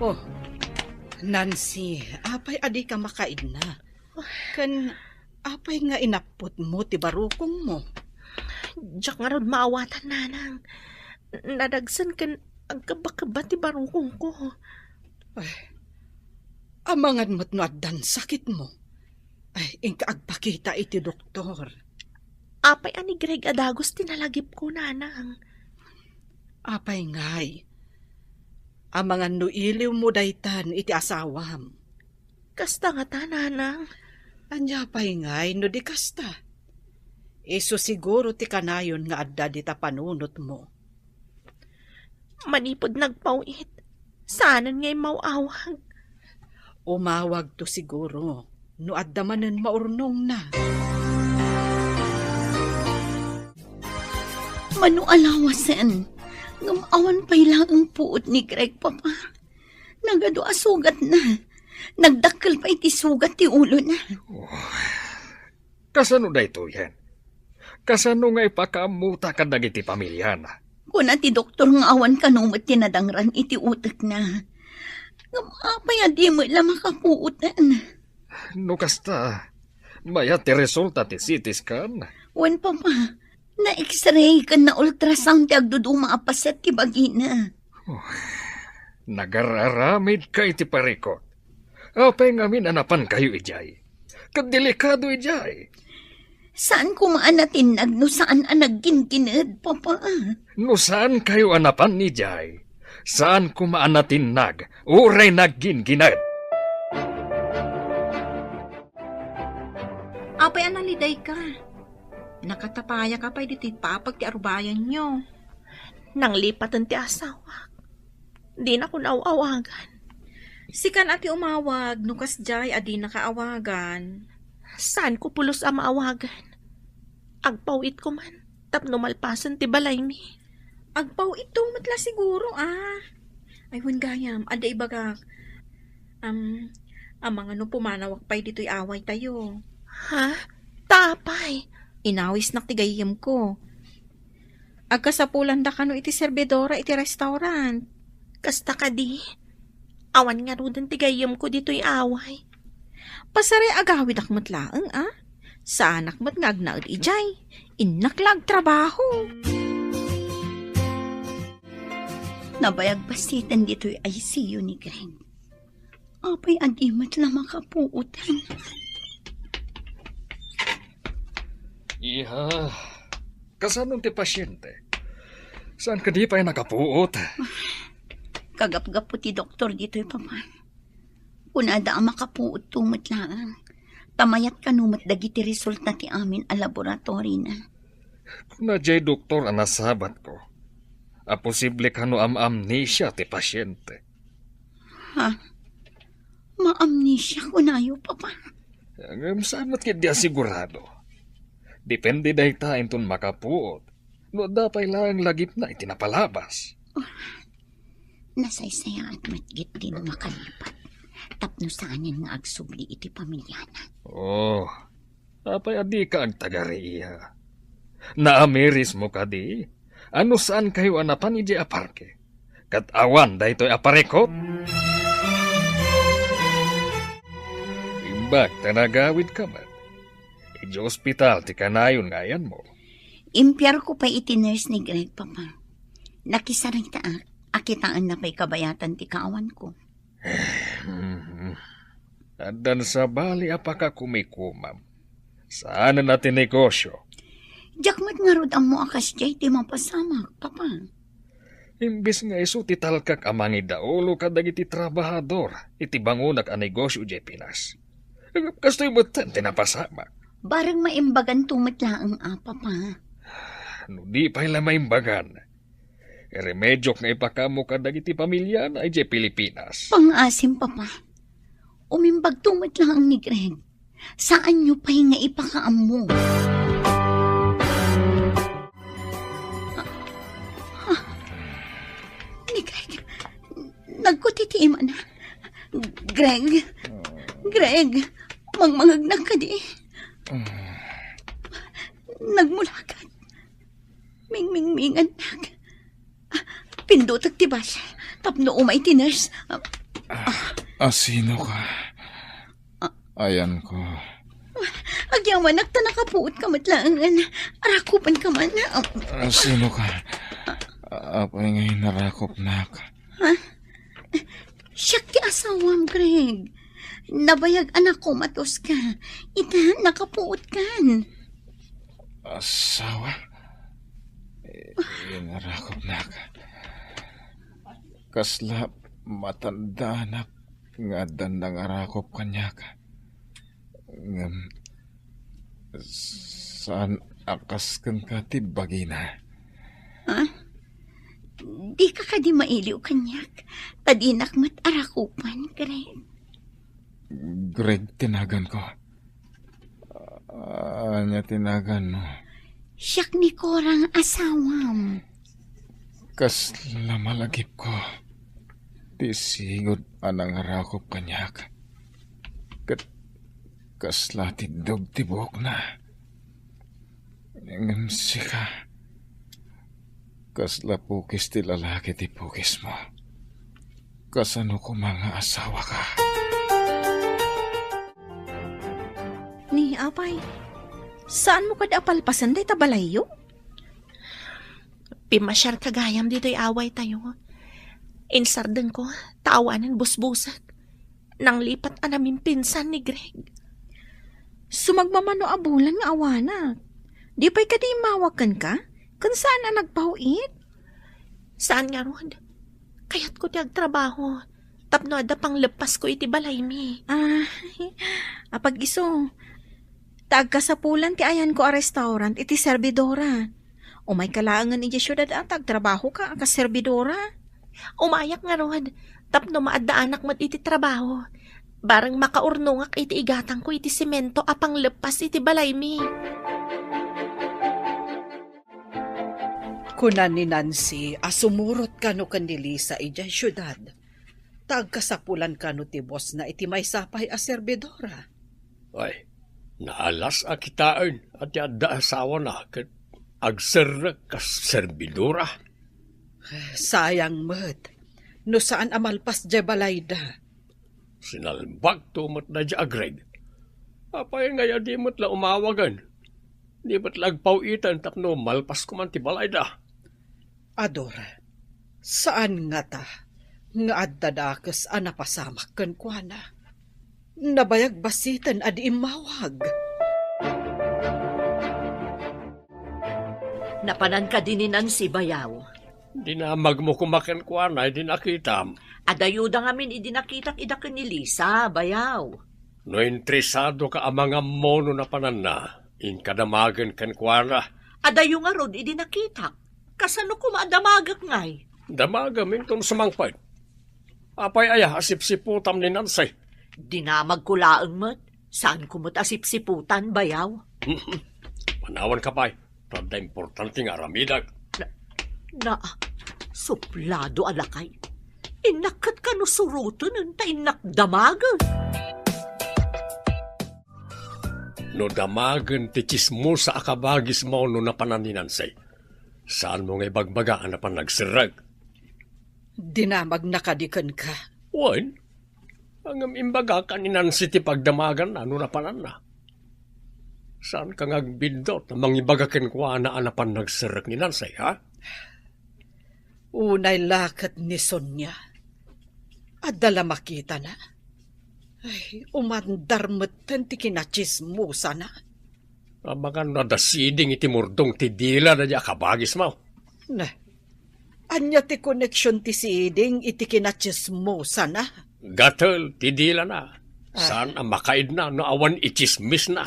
Oh, Nancy, apay a dika makaidna? Ken apay nga inapputmo ti barukongmo? Diak ngarud maawatan, Nanang. Nadagsen ken agkebba-kebba ti barukongko. Ay, amangan met no addan sakitmo. Ay, inka agpakita iti doktor. Apay a ni Greg a dagus ti nalagipko, Nanang? Apay ngay? Amangan no iliwmo daytan iti asawam. Kasta ngata, Nanang. Ania pay ngay no di kasta? Isu siguro ti kanayon nga adda dita panunotmo. Manipud nagpaw-it, saanen nga immaw-awag. Umawagto siguro no adda manen maurnongna. Mano a lawasen, ngem awan pay laeng puot ni Greg, Papa. Nagadu a sugatna. Nagdakkel pay ti sugat ti ulona. Oh, kasano daytoyen? Kasano nga ipakaammota kadagiti pamiliana? Kuna ti doktor nga awan kano met ti nadangran iti utekna. Ngem apay a di met la makapuoten? No kasta, mayat ti resulta ti C T scan? Wen, Papa. Na-X-ray ken na-ultrasound ti agduduma a paset ti bagina. Oh. Nagar-aramidka iti parikut. Apay ngamin a napankayo idiay? Ket delikado idiay. Saan koma a natinnag no saan a nagginggined, Papa. No saan kayo a napan idiay, saan koma a natinnag uray nagginggined. Apay a nalidayka? Nakatapayaka pay ditoy papag ti arubayanyo. Nanglipaten ti asawak. Dinako naaw-awagan. Sikan a ti umawag no kasdiay a dinaka awagan. Saanko pulos a maawagan. Agpaw-itko man tapno malpasen ti balaymi. Agpaw-itto met la siguro, ah. Ay, wen gayam, adda ibagak. Am, amangan no pumanawak pay ditoy awaytayo. Ha? Ta apay? Inawisnak ti gayyemko. Agkasapulandaka no iti serbidora iti restaurant. Kasta kadi? Awan ngaruden ti gayyemko ditoy away. Pasaragawidakak met laeng, a? Saanak met nga agnaed idiay. Innak la agtrabaho. Nabayag basiten ditoy I C U ni Greg. Apay a di met la makapuotan? Iha, kasano ti pasyente? Saan kadi pay nakapuot? Kagapgapu ti doktor ditoy, Papa. Kunada a makapuotto met laeng. Ta mayat kano met dagiti resulta ti amin a laboratorina. Kuna jay doktor a nasabatko a posible kano am-amnesia ti pasyente. Ha? Maamnesia kunayo, Papa? Ngem saan met ketdi a sigurado. Depende dayta inton makapuot no adda pay laeng lagipna iti napalabas. Nasaysayaat met ketdi no makalipat tapno saanen nga agsubli iti pamiliana. Oh, apay a dika agtagari, iha? Naamirismo kadi a no saan kayo a napan idiay a parke ket awan daytoy a parikut? Imbag ta nagawidka met, idiay ospital ti kanayon nga ayanmo. Impiarko pay iti nurse ni Greg, Papa. Nakisaritaak a kitaenna pay kabayatan ti kaawanko. Addan sabali a pakakumikumam. Saanen a ti negosio. Diak met ngarud ammo a kasdiay ti mapasamak, Papa. Imbes nga isu ti talkak a mangidaulo kadagiti trabahador iti bangonak a negosio idiay Pinas. Kastoy metten ti napasamak. Bareng maimbaganto met laeng a, Papa. No di pay la maimbagan, iremediok nga ipakaammo kadagiti pamiliana idiay Pilipinas. Pangaasim, Papa. Umimbagto met laeng ni Greg. Saanyo pay nga ipakaammo. Ah, ah. Ni Greg, nagkuti ti imana. Greg, Greg, mangmangagnak kadi. Nagmulakat. Mingmingmingannak. Ah, pindutek ti bus tapno umay ti nurse. Ah, Ah, ah, sino ka? Ah. Ayanko. Agyamanak ta nakapuot ka met laengen. Arakupan ka man. Ah. Ah, sino ka? Apay nga inarakupnak? Ha? Siak ti asawam, Greg. Nabayag a nakomatos ka. Ita, nakapuot kan. Asawa? Eh, inarakupnak. Kasla matandaanak nga addan nangarakup kaniak. Ngem saan a kas kenka ti bagina. Ha? Dika kadi mailiw kaniak, ta dinak met arakupan, Greg. Greg ti naganko. Ania ti naganmo? Siak ni Cora nga asawam. Kasla malagipko ti sigud a nangarakup kaniak. Ket kasla tiddog ti buokna. Ngem sika, kasla pukis ti lalaki ti pukismo. Kasano koma nga asawaka? Ni, apay, saanmo kadi a palpasen dayta balayyo? Pimmasiarka gayam ditoy awaytayo. Insardengko, ta awanen busbusek. Nanglipat a namimpinsan ni Greg. Sumagmamano a bulan nga awanak. Di pay kadi immawag kenka? Ken saan a nagpaw-it? Saan ngarud. Kayatko ti agtrabaho. Tapno adda pangleppasko iti balaymi. Ah, apag-isu. Ta agkasapulan ti ayanko a restaurant iti serbidora. Umayka laengen idiay siudad a ta agtrabahoka a kas serbidora. Umayak ngarud, tapno maaddaanak met iti trabaho. Bareng makaurnongak iti igatangko iti semento a pangleppas iti balaymi. Kuna ni Nancy a sumurot kano ken ni Lisa idiay siudad. Ta agkasapulan kano ti bosna iti maysa pay a serbidora. Ay, naalas a kitaen a ti adda asawana ket agserrek kas serbidora. Sayang met, no saan a malpas diay balayda. Sinalbagto met daydiay a Greg. Apay ngay a di met la umawagen? Di met la agpaw-iten tapno malpas koman ti balayda. Ador, saan ngata nga adda dakes a napasamak kenkuana. Nabayag basiten a di immawag. Napanan kadi ni Nancy, bayaw? Dinamagmo koma kenkuana idi nakitam. Adayuda ngamin idi nakitak ida ken ni Lisa, bayaw. No interesadoka a mangammo no napananna, inka damagen kenkuana. Adayo ngarud idi nakitak. Kasano koma a damagek ngay? Damagem inton sumangpet. Apay aya a sipsiputam ni Nancy? Dinamagko laeng met. Saanko met a sipsiputan, bayaw. Panawanka pay. Ta adda importante nga aramidek. Na, na, suplado a lakay. Innak ket kano suroten ta innak damagen. No damagen ti tsismosa a kabagismo no napanan ni Nancy, saanmo nga ibagbaga a napan nagserrek? Dinamagna kadi kenka? Wen, ngem imbagak a ni Nancy ti pagdamaganna no napananna. Saanka nga agbiddut a mangibaga kenkuana a napan nagserrek ni Nancy, ha? Unay la ket ni Sonia. Adda la makitana. Ay, umandar metten ti kinatsismosana. Amangan no adda siding iti murdong ti dila daydiay a kabagismo. Na, ania ti koneksion ti siding iti kinatsismosana? Gatel ti dilana. Ah. Saan a makaidna no awan itsismisna.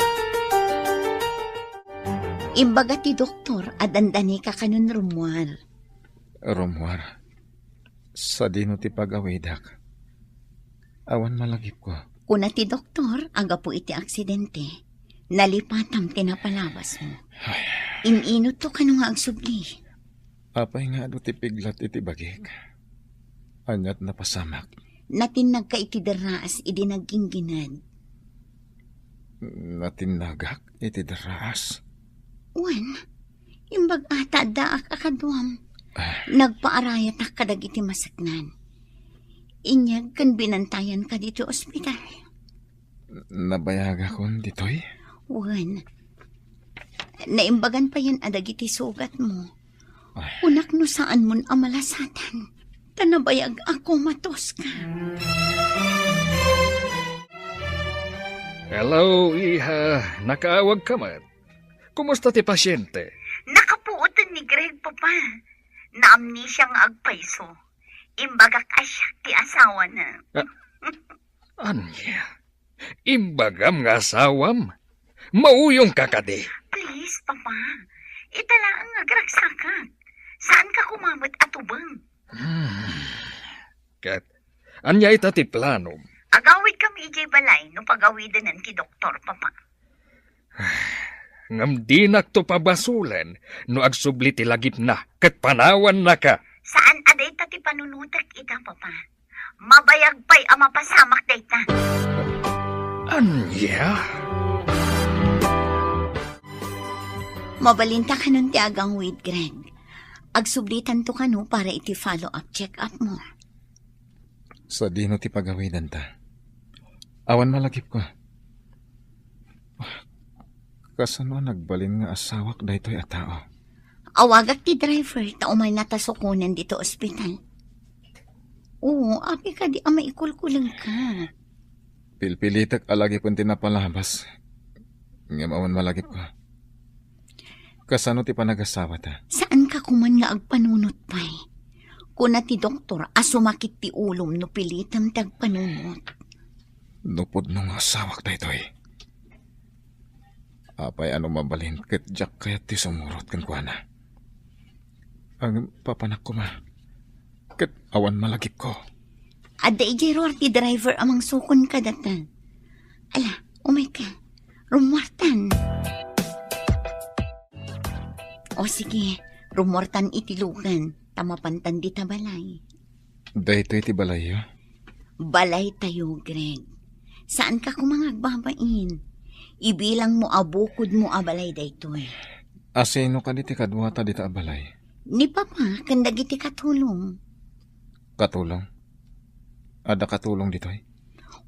Imbaga ti doktor a dandanika kanon Romual. Romual, sadino ti pag-awidek? Awan malagipko. Kuna ti doktor a gapu iti aksidente, nalipatam ti napalabasmo. Ay. In-inutto kano nga agsubli. Apay nga adu ti piglat iti bagik? Aniat napasamak? Natinnagka iti derraas idi nagginggined. Natinnagak iti derraas? Wen, imbag-a ta addaak a kaduam. Ah. Nagpaarayatak kadagiti maseknan. Inyag ken binantayanka ditoy ospital. Nabayagakon ditoy? Wen, naimbagan payen a dagiti sugatmo. Ay. Kunak no saanmon a malasatan, ta nabayag a komatos ka. Hello, iha. Nakaawag ka met. Kumusta ti pasyente? Nakapuoten ni Greg, Papa. Naamnesia nga agpayso. Imbagak a siak ti asawana. Ah, ania? Imbagam nga asawam? Mauyongka kadi? Please, Papa. Ita laeng nga agragsakak. Saanka koma met a tubeng. Hmm. Ket, ania ita ti planom? Agawidkami idiay balay no pagawidenen ti doktor, Papa. Ngem dinakto pabasolen no agsubli ti lagipna ket panawannaka. Saan a dayta ti panunotek ita, Papa. Mabayag pay a mapasamak dayta. Ania? Mabalinta kanon ti agangwid, Greg. Agsublitanto kano para iti follow-up check-up mo. Sadino ti pagawidanta? Awan malagipko. Kasano a nagbalin nga asawak daytoy a tao? Awagak ti driver ta umaynata sukonen ditoy ospital. Oo, apay kadi a maikulkulengka? Pilpilitek a lagipen ti napalabas. Ngem awan malagipko. Kasano ti panagasawata? Saanka koman nga agpanunot pay? Kuna ti doktor a sumakit ti ulom no pilitem ti agpanunot. No pudno nga asawak daytoy, apay a no mabalin ket diak kayat ti sumurot kenkuana? Agpapanak koma, ket awan malagipko. Adda idiay ruar ti driver a mangsukon kadata. Ala, umayka. Rummuartan. O sige, rummuartan iti lugan, ta mapantan dita balay. Daytoy ti balayyo? Balaytayo, Greg. Saanka koma nga agbabain. Ibilangmo a bukodmo a balay daytoy. Asino kadi ti kaduata dita a balay? Ni Papa ken dagiti katulong. Katulong? Adda katulong ditoy?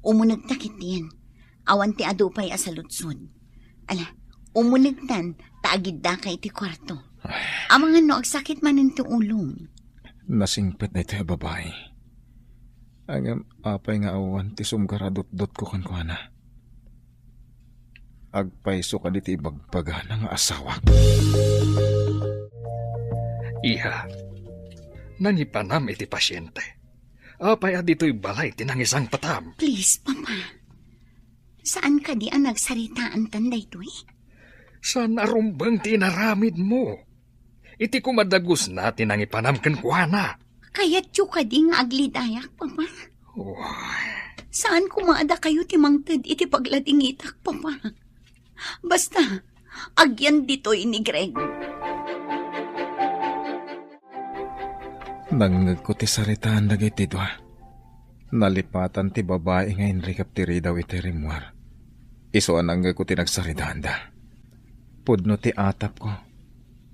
Umunegta ketdin. Awan ti adu pay a saludsod. Ala, umunegtan ta agiddaka iti kuarto. Ay. Amangan no agsakit manen ti ulom. Nasingpet daytoy a babai. Ngem apay nga awan ti sumgaradutdotko kenkuana? Agpayso kadi ti ibagbagana nga asawak? Iha, nangipanam iti pasiente. Apay a ditoy balay ti nangisangpetam? Please, Papa. Saan kadi a nagsaritaantan daytoy? Saan a rumbeng ti inaramidmo? Iti kumadagusna ti nangipanam kenkuana. Kayatyo kadi nga aglidayak, Papa? Uy. Saan koma a dakayo ti mangted iti pagladingitak, Papa? Basta, agyan ditoy ni Greg. Nangngegko ti saritaan dagiti dua. Nalipatan ti babai nga inrikep ti ridaw iti rimmuar. Isu a nangngegko ti nagsaritaanda. Pudno ti atapko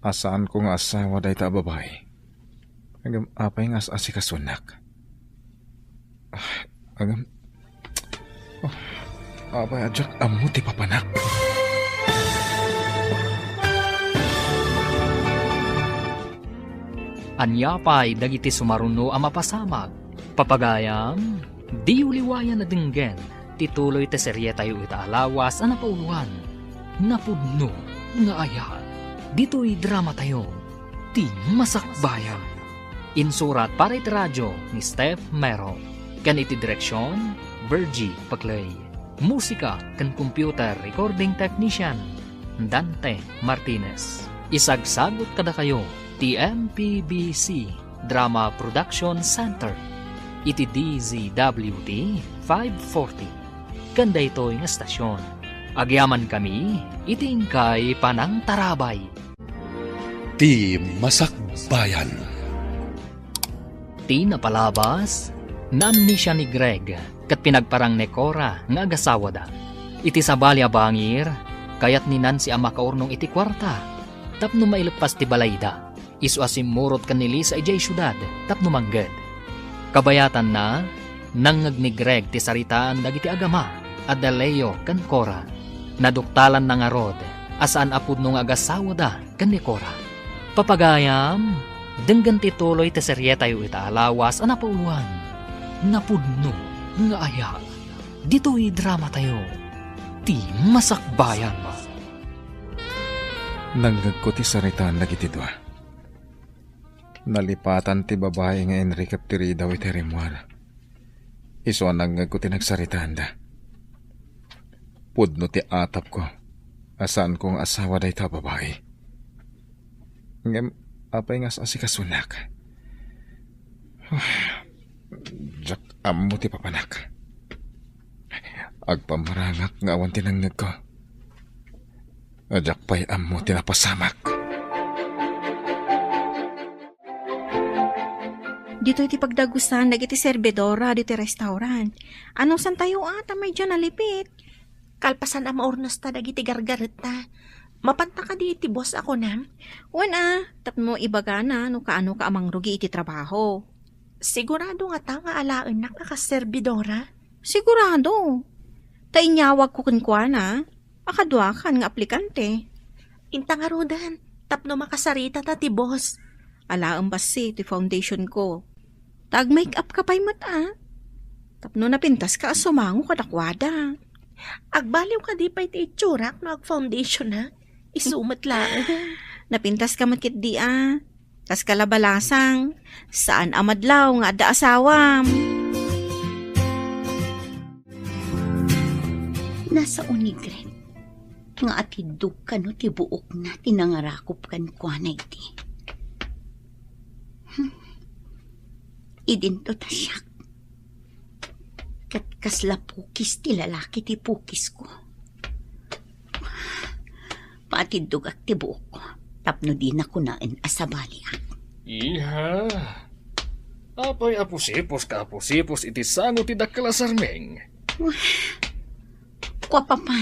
a saanko nga asawa dayta a babai. Ngem apay nga as-asikasunak? Ah, ngem, oh, apay a diak ammo ti papanak? Ania pay dagiti sumaruno a mapasamak? Papagayam, diyo liwayan a denggen ti tuloy ti serietayo ita a lawas a napauloan, Napudno nga Ayat. Ditoy dramatayo, Ti Masakbayan. Insurat para iti radio ni Steph Mero, ken iti direksion, Virgie Paclay. Musika ken computer recording technician, Dante Martinez. Isagsagut kadakayo ti M P B C Drama Production Center iti D Z W T five forty. Ken daytoy nga estasion, agyamankami iti inkay panangtarabay. Ti Masakbayan. Ti napalabas, naamnesia ni Greg ket pinagparang ni Cora nga agasawada. Iti sabali a bangir, kayat ni Nancy a makaurnong iti kuarta tapno maileppas ti balayda. Isu a simmurot ken ni Lisa idiay siudad tapno mangged. Kabayatanna, nangngeg ni Greg ti saritaan dagiti agama a da Leo ken Cora. Naduktalanna ngarud a saan a pudno nga agasawada ken ni Cora. Papagayam, denggen ti tuloy ti serietayo ita a lawas a napauloan, Napudno nga Ayat. Ditoy dramatayo, Ti Masakbayan. Nangngegko ti saritaan dagiti dua. Nalipatan ti babai nga inrikep ti ridaw iti rimmuar. Isu a nangngegko ti nagsaritaanda. Pudno ti atapko a saanko nga asawa dayta a babai. Ngem apay nga as-asikasunak? Diak ammo ti papanak. Agpamarangak nga awan ti nangngegko. Diak pay ammo ti napasamak. Ditoy ti pagdagusan dagiti servidora ditoy restaurant. Anusantayo a ta medyo nalipit? Kalpasan a maurnosta dagiti gargaretta, mapanta kadi iti boss a kunam? Wen a, tapno ibagana no kaanoka a mangrugi iti trabaho. Sigurado ngata nga alaennak a kas servidora? Sigurado. Ta inyawagko kenkuana a kaduakan nga aplikante. Inta ngaruden, tapno makasaritata ti boss. Alaem bassit ti foundation ko. Ta ag-make up ka pay met, a. Tapno napintas ka a sumango kadakuada. Agbaliw kadi pay ti itsurak no ag-foundation, a? Isu met laeng. Napintas ka met ketdi, a. Kas kalabalasang, saan a madlaw nga adda asawam. Nasao ni Greg nga atiddog kano ti buokna ti nangarakop kenkuana idi. Hmm. Idinto ta siak. Ket kasla pukis ti lalaki ti pukisko. Paatiddogak ti buokko tapno dina kunaen a sabaliak. Iha. Apay a pusipos ka a pusipos iti sango ti dakkel a sarming? Kua, Papa,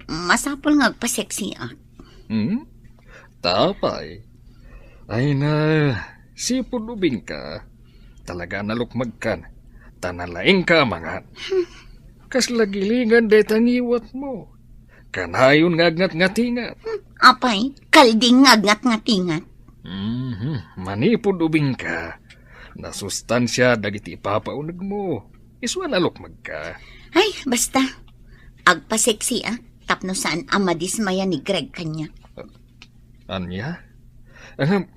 masapul nga agpaseksiak. Hmm? Ta apay? Ay na, sipud ubingka. Talaga a nalukmagkan, ta nalaingka a mangan. Kasla gilingan dayta ngiwatmo. Kanayon nga agngatngatingat. Hmm, apay, kalding nga agngatngatingat. Mhm, manipud ubingka. Nasustansia dagiti ipapaunegmo. Isu a nalukmagka. Ay, basta. Agpaseksiak tapno saan a madismaya ni Greg kaniak. Ania? Ahem,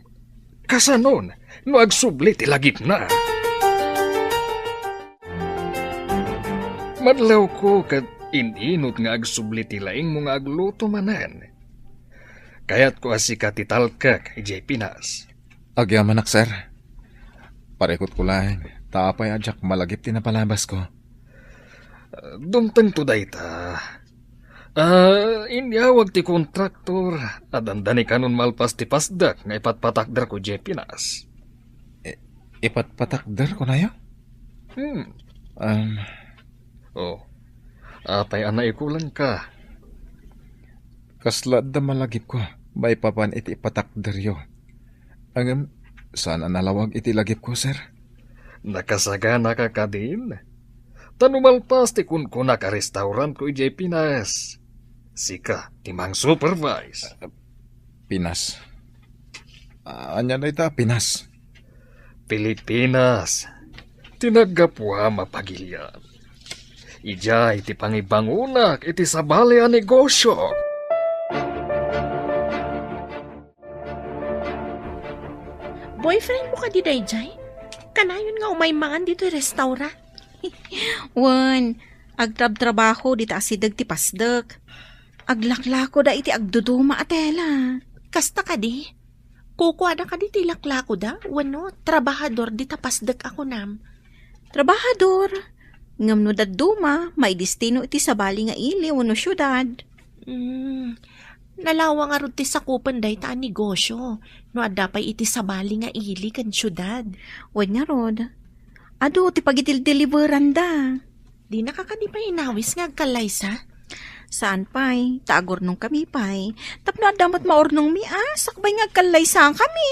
kasanon no agsubli ti lagipna? Madlawko ket in-inut nga agsubli ti laingmo nga agluto manen. Kayatko a sika ti talkek idiay Pinas. Agyamanak, sir. Parikutko laeng, ta apay a diak malagip ti napalabasko. Dumtengto dayta. Ah, inyawag ti kontraktor a dandani kanon malpas ti pasdek nga ipatpatakderko idiay Pinas. I-, ipatpatakder, kunayo? Hmm. Um, Oh. Apay a naikulangka? Kasla adda malagipko maipapan iti ipatakderyo. Ngem saan a nalawag iti lagipko, sir. Nakasaganaka kadin? Ta no malpas ti kunkunak a restaurantko idiay Pinas, sika ti mang-supervise. Pinas? Ah, ania dayta a Pinas? Pilipinas ti naggapuam a pagilian. Idiay ti pangibangonak iti sabali a negosio. Boyfriend mo kadi daydiay? Kanayon nga umay mangan ditoy restaurant? Wen, agtrabtrabaho dita asideg ti pasdek. Aglaklakoda iti agduduma a tela. Kasta kadi? Kukuada kadi ti laklakoda wenno trabahador dita pasdek a kunam? Trabahador. Ngem no dadduma, maidestino iti sabali nga ili wenno siudad. Hmm. Nalawa ngarud ti sakupen dayta a negosio no adda pay iti sabali nga ili ken siudad. Wen ngarud, adu ti pagidildeliberanda. Dinaka kadi pay inawis nga agkallaysa? Saan pay, ta agurnongkami pay. Tapno adda met maurnongmi a, sakbay nga agkallaysakami.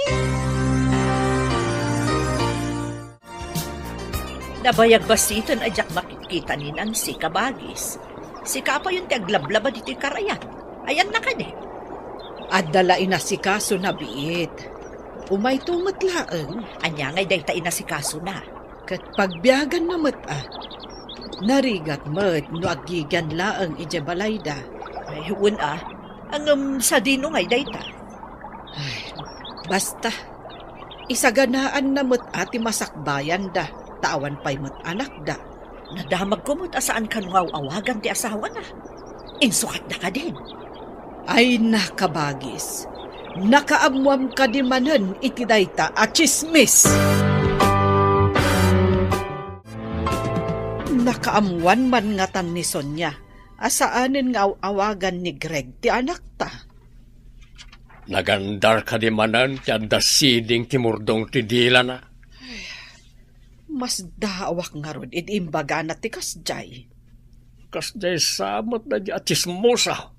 Nabayag basiten a diak makitkita ni Nancy, kabagis. Sika payen ti aglablaba ditoy karayan. Ayanna kadi? Adda la inasikaso na biit. Umayto met laeng. Ania ngay dayta inasikasona? Ket pagbiaganna met a. Narigat met no aggigian laeng idiay balayda. Ay, wen a. Ngem sadino ngay dayta? Ay, basta. Isaganaanna met a ti masakbayanda, ta awan pay met anakda. Nadamagko met a saan kano nga aw-awagan ti asawana. Insukatda kadin? Ay, nakabagis. Nakaammoam kadi manen iti dayta a tsismis? Nakaammoan man ngatan ni Sonia a saanen nga aw-awagan ni Greg ti anakta? Nagandar kadi manen ti adda siding ti murdong ti dilana? Masdaawak ngarud idi imbagana ti kasdiay. Kasdiay sa met daydiay a tsismosa.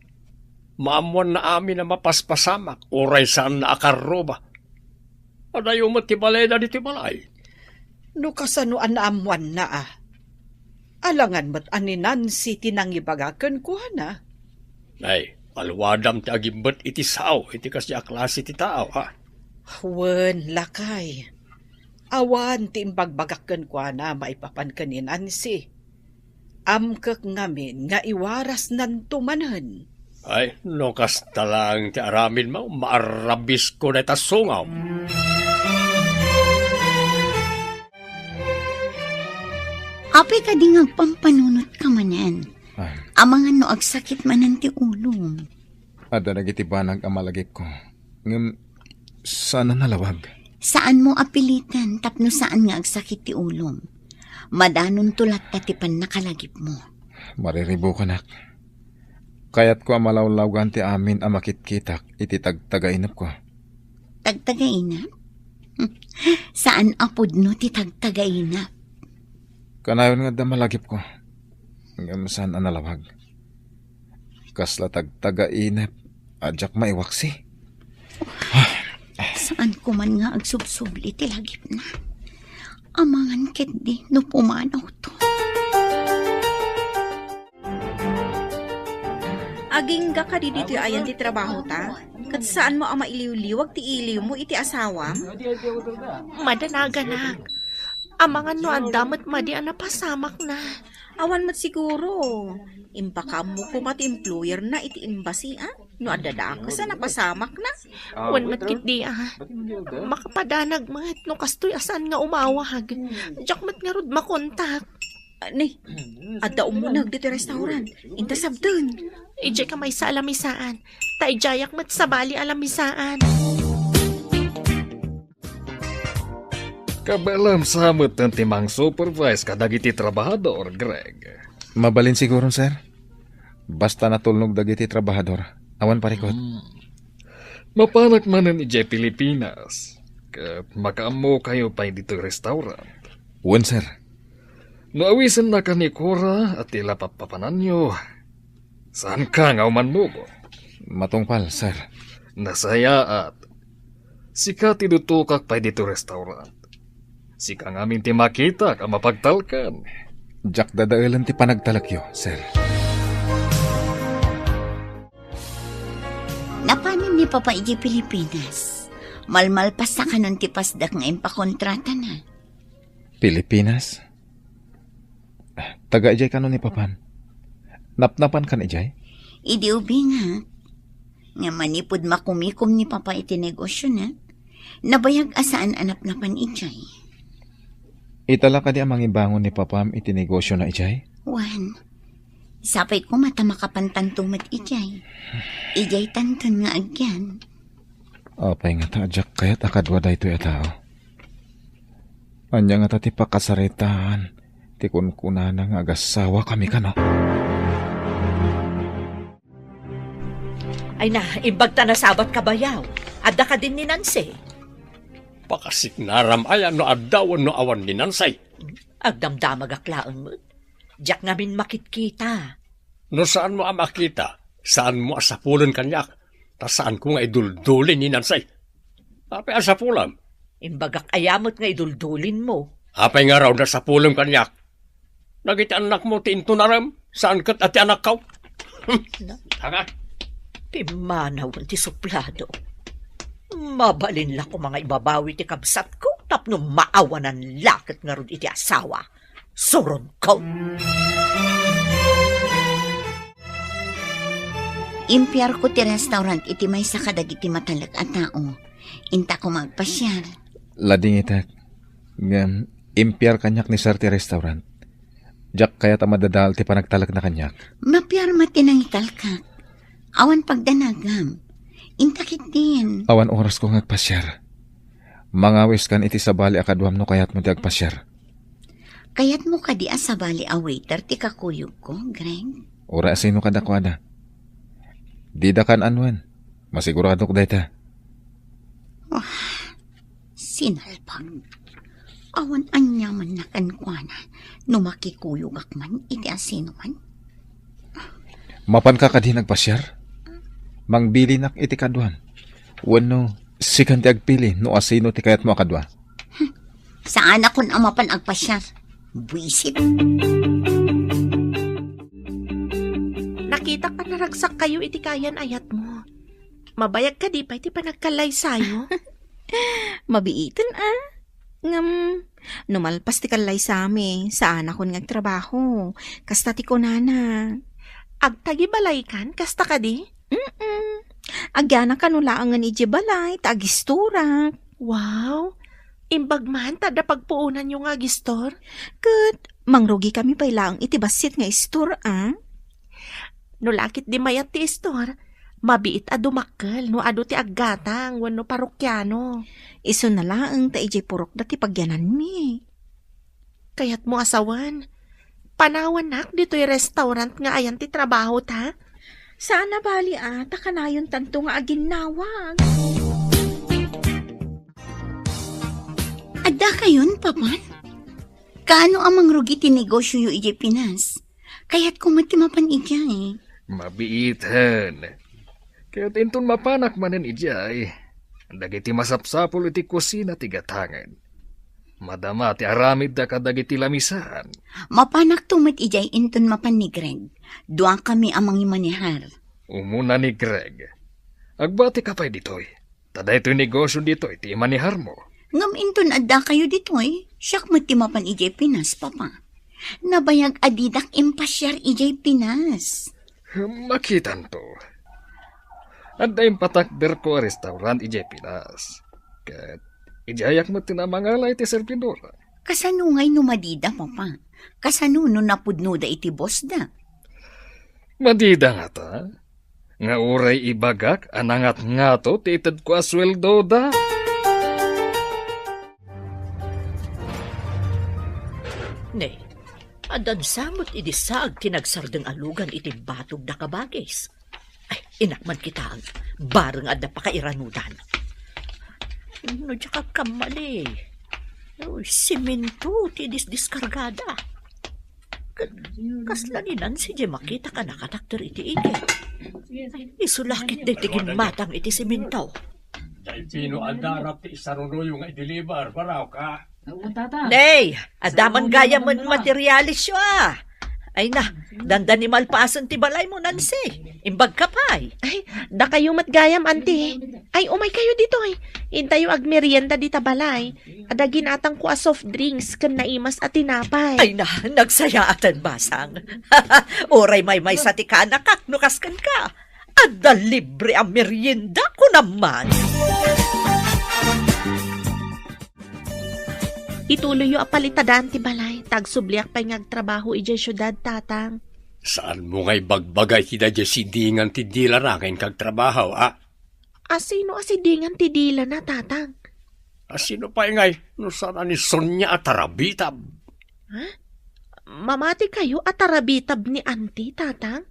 Maammoanna amin a mapaspasamak, uray saanna a karruba. Adayo met ti balayda ditoy balay. No kasano a naammoanna a? Alangan met a ni Nancy ti nangibaga kenkuana. Nay, aluadam ti agimbet iti sao iti kasdiay a klase ti tao, ha? Wen, lakay. Awan ti imbagbagak kenkuana maipapan ken ni Nancy. Amkek ngamin nga iwarasnanto manen. Ay, no kasta laeng ti aramidmo, maarrabisko dayta sungawm. Apay kadi nga agpampanunotka manen? Ah. Amangan no agsakit manen ti ulom. Adda dagiti banag a malagipko. Ngem saan a nalawag. Saanmo a piliten tapno saan nga agsakit ti ulom. Madanonto latta ti pannakalagipmo. Mariribukanak. Kayatko a malawlawgan ti amin a makitkitak iti tagtagainepko. Tagtagainep? Saan a pudno ti tagtagainep. Kanayon nga adda malagipko. Ngem saan a nalawag. Kasla tagtagainep a diak maiwaksi. Saan ko man nga agsubsubli ti lagipna. Amangan ketdi no pumanawto. Agingga kadi ditoy ayan ti trabahota? Ket saanmo a mailiwliwag ti iliwmo iti asawam? Madanaganak. Amangan no adda met madi a napasamakna. Awan met siguro. Impakaammo koma ti employer na iti embassy, a? No adda dakes a napasamakna. Wen met ketdi, a. Makapadanag met no kastoy a saan nga umawag. Diak met ngarud makontak. Ni, adda umuneg ditoy restaurant. Inta sabten. Idiay ka maysa a lamisaan. Ta idiayak met sabali a lamisaan. Kabalem sa met ti mang-supervise kadagiti trabahador, Greg. Mabalin siguron, sir. Basta natulnog dagiti trabahador, awan parikut. Hmm. Mapanak manen idiay Pilipinas, ket makaammokayo pay ditoy restaurant. Wen, sir. No awisennak ni Cora a ti lapappapananyo, saanka nga umannubo? Matungpal, sir. Nasayaat. Sika ti dutokak pay ditoy restaurant. Sika ngamin ti makitak a mapagtalkan. Diak dadaelen ti panagtalekyo, sir. Napanen ni Papa idiay Pilipinas. Malmalpasta kanon ti pasdak nga impakontratana. Pilipinas? Taga idiay kano ni Papam? Napnapan kan idiay? Idi ubingak. Nga manipud makumikom ni Papa iti negosiona, nabayag a saan a napnapan idiay. Ita la kadi a mangibangon ni Papam iti negosiona idiay? Wen, sapay koma ta makapantanto met idiay. Idiay tanton nga agyan. Apay ngata a diak kayat a kadua daytoy a tao? Ania ngata ti pakasaritaan ti kunkunana nga agasawakami kano? Ay na, imbag ta nasabat ka bayaw. Adda kadin ni Nancy? Pakasiknaram aya no adda wenno awan ni Nancy? Agdamdamagak laeng met. Diak ngamin makitkita. No saanmo a makita, saanmo a sapulen kaniak, ta saanko nga idulduli ni Nancy. Apay a sapulem? Imbagak aya met nga iduldulinmo. Apay ngarud a sapulem kaniak? Dagiti annakmo ti intunarem, saan ket a ti anakko. Tanga. Pimmanawen ti suplado. Mabalin la koma nga ibabawi ti kabsatko tapno maawanan la ket ngarud iti asawa. Suronko. Impiarko ti restaurant iti maysa kadagiti matalek a tao. Inta koma agpasiar. Ladingitek. Ngem, impiar kaniak ni Sir ti restaurant. Diak kayat a madadael ti panagtalekna kaniak. Mapiar met ti nangitalkak. Awan pagdanagam. Inta ketdin. Awan orasko nga agpasiar. Mangawiskan iti sabali a kaduam no kayatmo ti agpasiar. Kayatmo kadi a sabali a waiter ti kakuyogko, Greg? Uray asino kadakuada. Dida kan-anuen. Masiguradok dayta. Ah, sinalpag. Awan aniamanna kenkuana no makikuyogak man iti asinoman. Mapanka kadi agpasiar? Mangbilinak iti kaduam. Wenno, sikan ti agpili no asino ti kayatmo a kadua. Saanakon a mapan agpasiar. Buisit. Nakitak a naragsakkayo iti kayan-ayatmo. Mabayag kadi pay ti panagkallaysayo? Mabiiten, a? Ngem, no malpas ti kallaysami, saanakon nga agtrabaho. Kasta ti kunana. Agtagibalaykan, kasta kadi? Mm-mm. Agyanakano laengen idiay balay, ta agistorak. Wow! Imbag man ta adda pagpuonanyo nga agistor? Ket, mangrugikami pay laeng iti bassit nga istor, a? No lakit di mayat ti istor, mabiit a dumakkel no adu ti aggatang wenno parokiano. Isuna laeng ta idiay purokda ti pagyananmi. Kayatmo a sawen, panawannak ditoy restaurant nga ayan ti trabaho ta? Saan a bali a, ta kanayon tanto nga aginnawag. Adda kayon, Papa? Kaano a mangrugi ti negosioyo idiay Pinas? Kayatko met ti mapan idiay. Mabiiten. Ket inton mapanak manen idiay, dagiti masapsapul iti kusina ti gatangen. Madama ti aramidda kadagiti lamisan. Mapanakto met idiay inton mapan ni Greg. Duakami a mangimanehar. Umuna ni Greg. Agbatika pay ditoy. Ta daytoy negosio ditoy ti imaneharmo. Ngem inton adda kayo ditoy, siak met ti mapan idiay Pinas, Papa. Nabayag a didak impasiar idiay Pinas. Makitanto. Adda impatakderko a restaurant idiay Pinas. Ket idiayak met ti namangala iti servidora. Kasano ngay no madida, Papa? Kasano no napudnoda iti bossda? Madida ngata? Nga uray ibagak a nangatngato ti itedko a sueldoda? Ne, adda sa met idi saag ti nagsardeng a lugan iti batog da kabagis. Ay, inak man kitaen, bareng adda pakairanudan. No diak agkammali, uy, simento ti disdiskargada. Ket kasla ni Nancy diay makitak a nakatakder iti igid. Isu la ket daytoy gimmatang iti simento. Diay pino a darap ti isarunoyo nga i-deliver, baraw ka? Nay, adda man gayam met materialisyo a. Ay na, dandani malpasen ti balaymo, Nancy. Imbagka pay. Ay, dakayo met gayam, Auntie. Ay, umay kayo ditoy. Intayo agmerienda dita balay. Adda ginatangko a soft drinks ken naimas a tinapay. Ay na, nagsayaatan, basang. Uray maymaysa ti kanakak no kasken ka. Adda libre a merienda, kunam man. Ituloyyo a palitadaan ti balay, ta agsubliak pay nga agtrabaho idiay siudad, Tatang. Saanmo nga ibagbaga iti daydiay sidingan ti dilana nga inka agtrabaho, a? A sino a sidingan ti dilana, Tatang? A sino pay ngay no saan a ni Sonia a tarabitab? Ha? Mamati kayo a tarabitab ni Auntie, Tatang?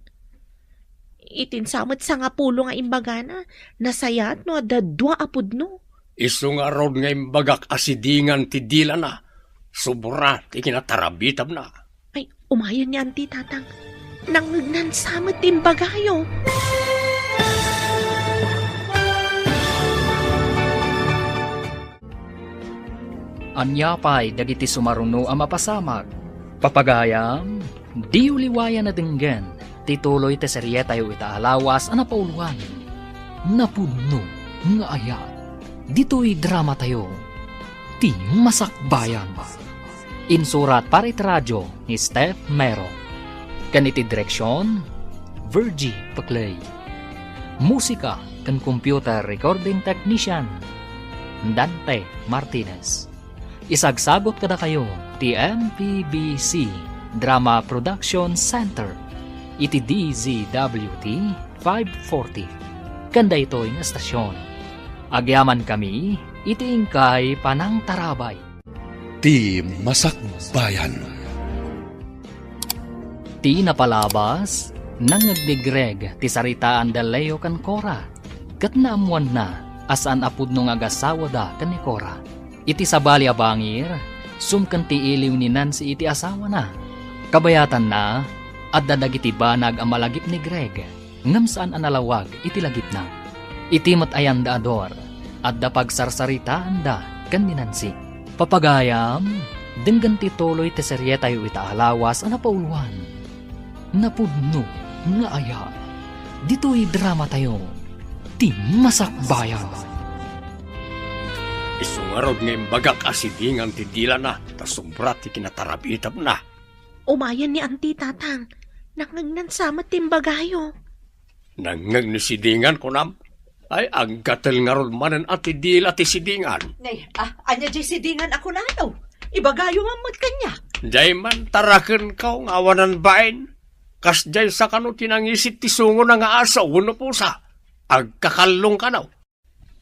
Itin sa met sangapulo nga imbagana, nasayaat no adda dua a pudno. Isu ngarud nga imbagak a sidingan ti dilana, sobra ti kinatarabitabna. Ay, umayen ni Auntie, Tatang. Nangngegnan sa met ti imbagayo. Ania pay dagiti sumaruno a mapasamak? Papagayam, diyo liwayan a denggen ti tuloy ti serietayo ita a lawas a napauloan, Napudno nga Ayat. Ditoy dramatayo, Ti Masakbayan. Insurat para iti radio ni Steph Mero. Ken iti direksion, Virgie Paclay. Musika ken computer recording technician, Dante Martinez. Isagsagut kadakayo ti M P B C Drama Production Center iti D Z W T five forty. Ken daytoy nga estasyon, agyamankami iti inkay panangtarabay. Ti Masakbayan. Ti napalabas, nangngegnegreg ti saritaan da Leo ken Cora, ket naammoanna a saan a pudno nga agasawada ken ni Cora. Iti sabali a bangir, sumken ti iliw ni Nancy iti asawana. Kabayatanna, adda dagiti banag a malagipnegreg, ngem saan a nalawag iti lagipna. Iti met ayandaador, adda pagsarsaritaanda ken ni Nancy. Papagayam, denggen ti tuloy ti serietayo ita a lawas a napauloan, Napudno nga Ayat. Ditoy dramatayo, Ti Masakbayan. Isu ngarud nga imbagak a sidingan ti dilana ta sobra ti kinatarab-itapna. Umayen ni Auntie, Tatang. Nangngegnan sa met ti imbagayo. Nangngeg ni sidingan, kunam? Ay, aggatel ngarud manen a ti dila ti sidingan. Nay, ah, ania diay sidingan a kunano? Ibagayo man met kaniak. Diay man tarakenkaw nga awanan bain. Kasdiay sa kano ti nangisit ti sungona nga aso wenno pusa? Agkakallong kano?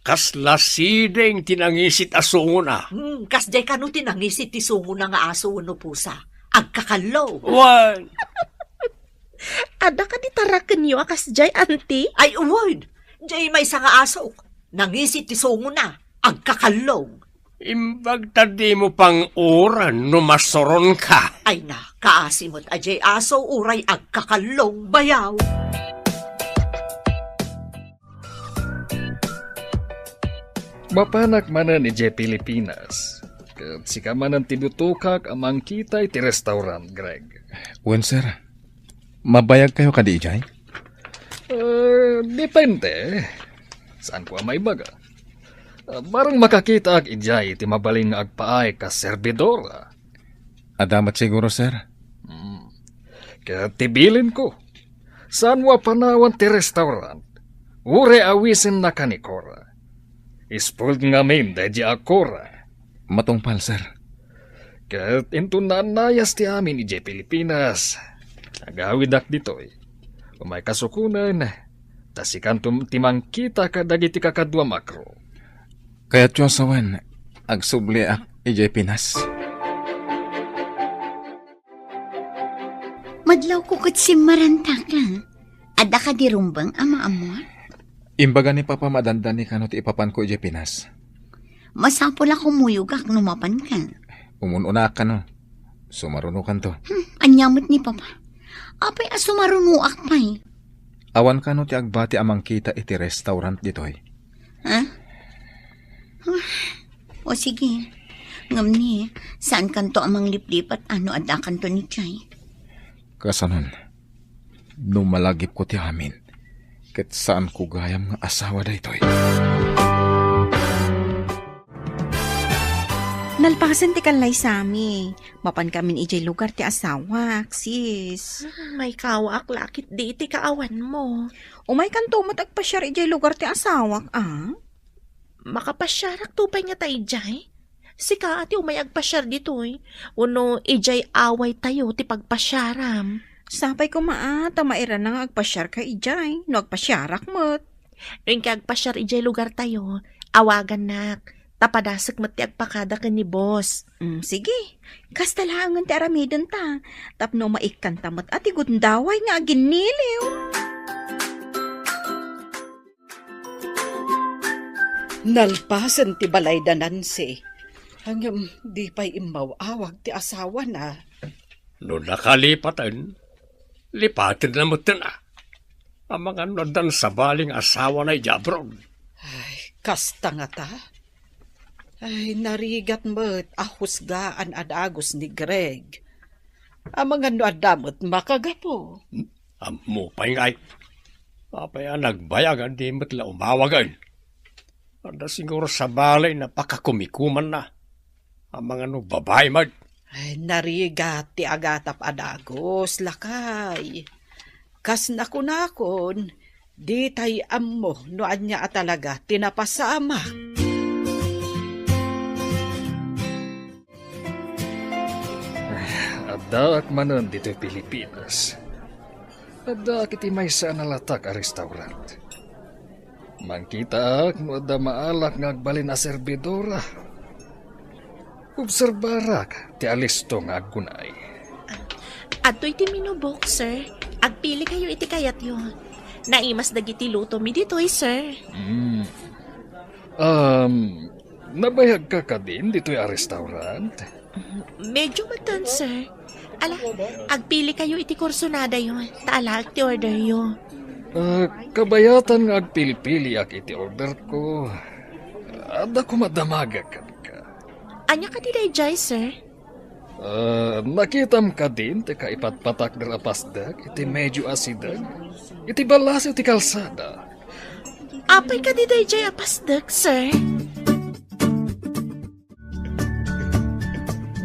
Kasla siding ti nangisit a sungona. Hmm, kasdiay kano ti nangisit ti sungona nga aso wenno pusa? Agkakallong. Wen. Adda kadi tarakenyo a kasdiay, Auntie? Ay, wen. Diay maysa nga asok. Nangisit ti sungona. Agkakallong. Imbag ta dimo pang-uran no masuronka. Ay na, kaasi met a diay aso uray agkakallong, bayaw. Mapanak manen idiay Pilipinas. Ket sika manen ti dutokak a mangkita iti restaurant, Greg. Wen, sir. Mabayagkayo kadi idiay? Eh, depende. Saanko a maibaga. Ah, barang makakitaak idiay iti mabalin nga agpaay kas serbidor. Adda met siguro, sir. Hmm. Ket ti bilinko, saanmo a panawan ti restaurant, uray awisennaka ni Cora. Spoiled ngamin daydi a Cora. Matungpal, sir. Ket inton naannayas ti amin idiay Pilipinas, agawidak ditoy. Umayka sukonen, ta sikanto ti mangkita kadagiti kakaduam a crew. Kayatyo a sawen, agsubliak idiay Pinas. Madlawko ket simmarantaka. Adda kadi rumbeng a maammoak? Imbaga ni Papa nga dandani kano ti ipapanko idiay Pinas. Masapul a kumuyogak no mapanka. Umun-unaak kano. Sumarunokanto. Hmm, ania met ni Papa? Apay a sumarunoak pay? Awan kano ti agbati a mangkita iti restaurant ditoy? Ha? Ah, o sige. Ngem ni, saankanto a mangliplipat a no addakanto ni Jay? Kasanon, no malagipko ti amin, ket saanko gayam nga asawa daytoy. Nalpasen ti kallaysami. Mapankamin idiay lugar ti asawak, sis. Hmm, maikawaak la ketdi iti kaawanmo. Umaykanto met agpasiar idiay lugar ti asawak, a? Makapasiarakto pay ngata idiay? Sika a ti umay agpasiar ditoy, wenno idiay awaytayo ti pagpasiaram? Sapay koma a, ta mairanan nga agpasiarka idiay, no agpasiarak met. Inka agpasiar idiay lugartayo, awagannak, ta padasek met ti agpakada ken ni boss. Mm, sige, kasta laengen ti aramidenta, tapno maikkanta met a ti gundaway nga aginniliw. Nalpasen ti balay da Nancy. Ngem di pay immaw-awag ti asawana. No nakalipaten, lipatenna metten a. Amangan no addan sabali nga asawana idiay abroad. Ay, kasta ngata. Ay, narigat met a husgaan a dagus ni Greg. Amangan no adda met makagapu. Hmm? Ammo pay ngay. Apay a nagbayag a di met la umawagen? Adda siguro sabali a pakakumikumanna. Amangan no babai met. Ay, narigat ti agatap a dagus, lakay. Kas nakunakon, ditay ammo no ania a talaga ti napasamak. Addaak manen ditoy Pilipinas. Addaak iti maysa a nalatak a restaurant. Mangkitaak no adda maalak nga agbalin a serbidora. Obserbarak ti alisto nga aggunay. Adtoy ti menu book, sir. Agpili kayo iti kayatyo. Naimas dagiti lutomi ditoy, sir. Mm. Um, nabayagka kadin ditoy a restaurant? Medyo metten, sir. Ala, agpili kayo iti kursonadayo, ta alaek ti orderyo. Ah, kabayatan nga agpilpiliak iti orderko. Adda koma damagek kenka. Ania kadi daydiay, sir? Ah, nakitam kadin ti kaipatpatakder a pasdek iti medyo asideg iti ballasiw ti kalsada? Apay kadi daydiay a pasdek, sir?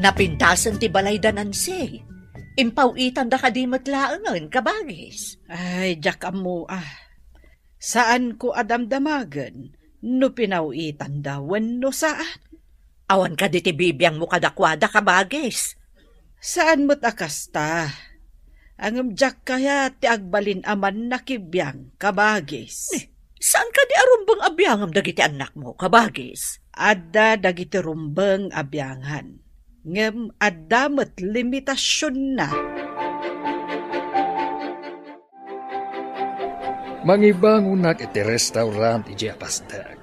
Napintasen ti balay da Nancy. Impaw-itanda kadi met laengen, kabagis? Ay, diak ammo, ah. Saanko a damdamagen no pinaw-itanda wenno saan. Awan kadi ti bibiangmo kadakuada, kabagis? Saan met a kasta. Ngem diak kayat ti agbalin a mannakibiang, kabagis. Ni, saan kadi a rumbeng a biangem dagiti annakmo, kabagis? Adda dagiti rumbeng a biangan, ngem adda met limitasionna. Mangibangonak iti restaurant idiay a pasdek.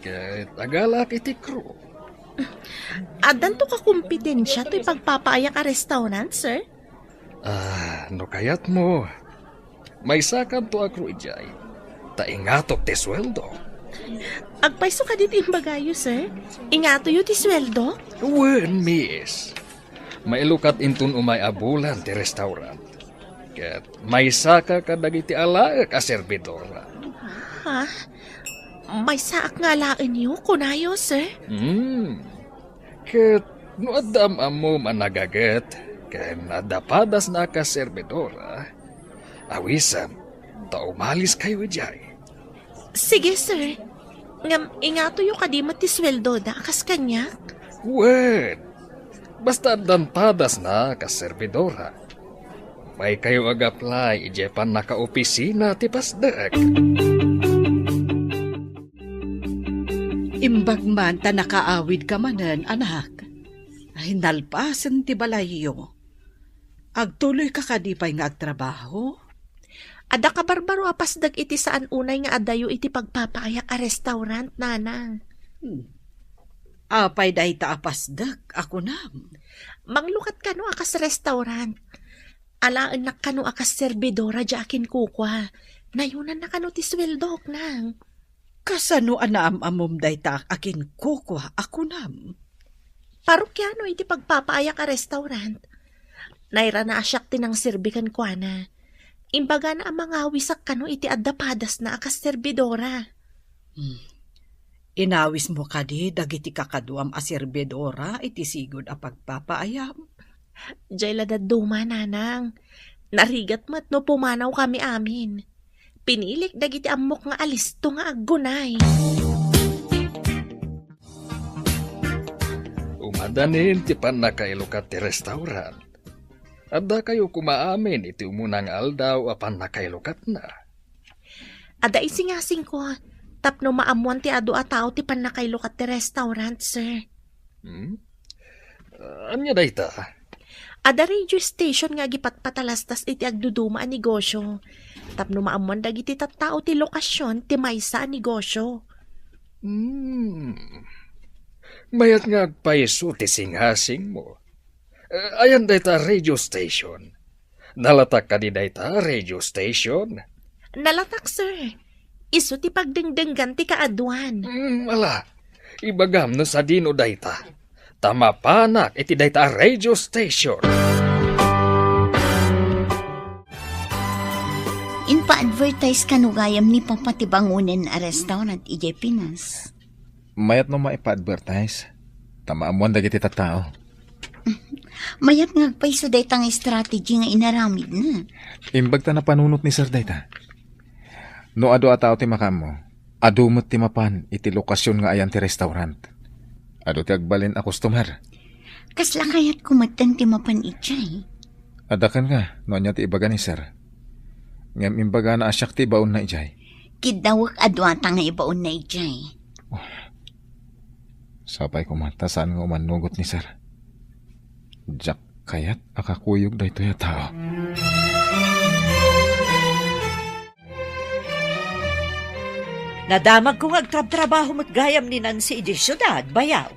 Ket agalak iti crew. Addanto kakompetensia toy pagpapaayak a restaurant, sir? Ah, no kayatmo, maysakanto a crew idiay, ta ingatok ti sueldo. Agpayso kadi ti imbagayo, sir? Ingatoyo ti sueldo? Wen, miss. Mailukat inton umay a bulan ti restaurant. Ket maysaka kadagiti alaek a serbidora. Ha? Maysaak nga alaenyo, kunayo, sir? Hmm. Ket no adda am-ammom a nagaget ken adda padasna a kas serbidora, awisem ta umaliskayo idiay. Sige, sir. Ngem ingatoyo kadi met ti sueldoda a kas kaniak? Wen, basta addan padasna a kas serbidora. Maykayo ag-apply idiay pannakaopisina ti pasdek. Imbag man ta nakaawidka manen, anak. Ay, nalpasen ti balayyo. Agtuloyka kadi pay nga agtrabaho? Adda kabarbaro a pasdek iti saan unay nga adayo iti pagpapaayak a restaurant, nanang. Hmm. Apay dayta a pasdek a kunam? Manglukat kano a kas restaurant. Alaennak kano a kas serbidora diay akinkukua. Nayonanna kano ti sueldok, nang. Kasano a naam-ammom dayta a kinkukua a kunam? Parokiano iti pagpapaayak a restaurant. Nairana a siak ti nangserbi kenkuana. Imbagana a mangawisak kano iti adda padasna a kas serbidora. Hmm. Inawismo kadi dagiti kakaduam a serbidora iti sigud a pagpapaayam? Diay la dadduma, nanang. Narigat met no pumanawkami amin. Pinilik dagiti ammok nga alisto nga aggunay. Umadanin ti pannakailukat ti restaurant. Addakayo koma amin iti umuna nga aldaw a pannakailukatna. Adda isingasingko, tapno maammuan ti adu a tao ti pannakailukat ti restaurant, sir. Hmm? Ania dayta? Adda radio station nga agipatpatalastas iti agduduma a negosio. Tapno maammuan dagiti tattao ti lokasyon ti maysa a negosio. Hmm. Mayat nga agpayso ti singasingmo. Eh, ayan dayta radio station. Nalatak kadi dayta radio station? Nalatak, sir. Isu ti pagdengdenggan ti kaaduan. Hmm, ala. Ibagam no sadino dayta. Ta mapanak iti dayta a radio station. Impa-advertise kano gayam ni Papa ti bangonen a restaurant idiay Pinas? Mayat no maipa-advertise, ta maammuan dagiti tattao. Mayat nga agpayso dayta nga strategy nga inaramidna. Imbag ta napanunot ni Sir dayta. No adu a tao ti makaammo, adu met ti mapan iti lokasyon nga ayan ti restaurant. Adu ti agbalin a customer. Kasla kayatko metten ti mapan idiay. Adda kenka no ania ti ibaga ni Sir. Ngem imbagana a siak ti ibaonna idiay. Kiddawek a duata nga ibaonna idiay. Oh. Sapay koma ta saan nga umannugot ni Sir. Diak kayat a kakuyog daytoy a tao. Nadamagko nga agtrabtrabaho met gayam ni Nancy idiay siudad, bayaw.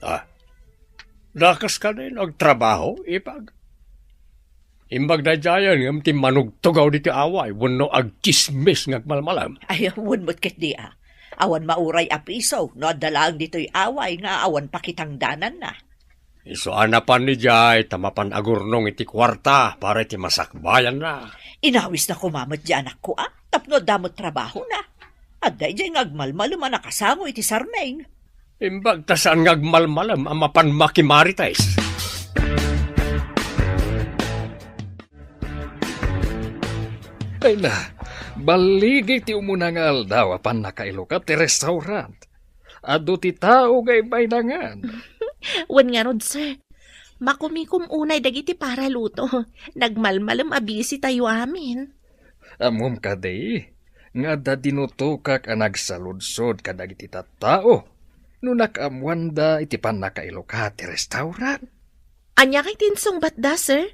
Ah, dakas kadi no agtrabaho, ipag? Imbag daydiayen ngem ti manugtugaw diti away wenno agtsismis nga agmalmalem. Ay, wen met ketdi a. Awan mauray a piso no adda laeng ditoy away nga awan pakitangdananna. Isu a napan idiay ta mapan agurnong iti kuarta para iti masakbayanna. Inawisna koma met di anakko a, tapno adda met trabahona. Adda idiay nga agmalmalem a nakasango iti sarming. Imbag ta saan nga agmalmalem a mapan makimarites. Ay na, balligi ti umuna nga aldaw a pannakailukat ti restaurant. Adu ti tao nga ibaynangan. Wen ngarud, sir. Makumikom unay dagiti paraluto. Nagmalmalem a busy tayo amin. Ammom kadi, nga adda dinutokak a nagsaludsod kadagiti tattao no nakaammoanda iti pannakailukat ti restaurant. Ania kay ti insungbatda, sir?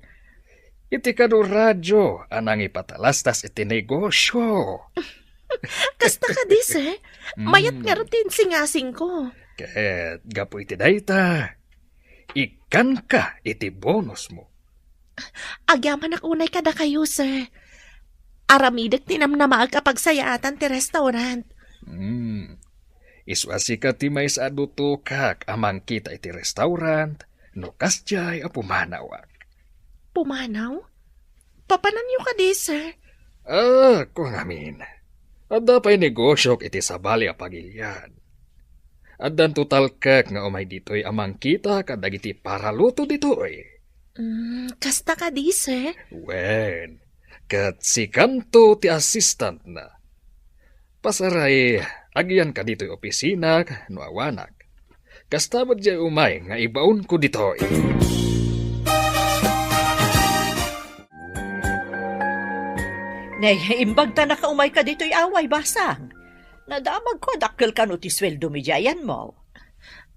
Iti kano radio a nangipatalastas iti negosyo. Kasta kadi, sir? Mayat Mm. ngarud ti insingasingko. Ket gapu iti dayta, ikkanka iti bonusmo. Agyamanak unay kadakayo, sir. Aramidek ti namnamaek a pagsayaatan ti restaurant. Hmm. Isu a sika ti maysa a dutokak a mangkita iti restaurant no kasdiay a pumanawak. Pumanaw? Papananyo kadi, sir? Ah, kua ngamin. Adda pay negosyok iti sabali a pagilian. Addanto talkek nga umay ditoy a mangkita kadagiti paraluto ditoy. Mm, kasta kadi, sir? Wen, ket sikanto ti assistantna. Pasaray, agyanka ditoy opisina no awanak. Kasta met diay umay nga ibaonko ditoy. Nay, imbag ta nakaumayka ditoy away, basang. Nadamagko a dakkel kano ti sueldo mi diay ayanmo.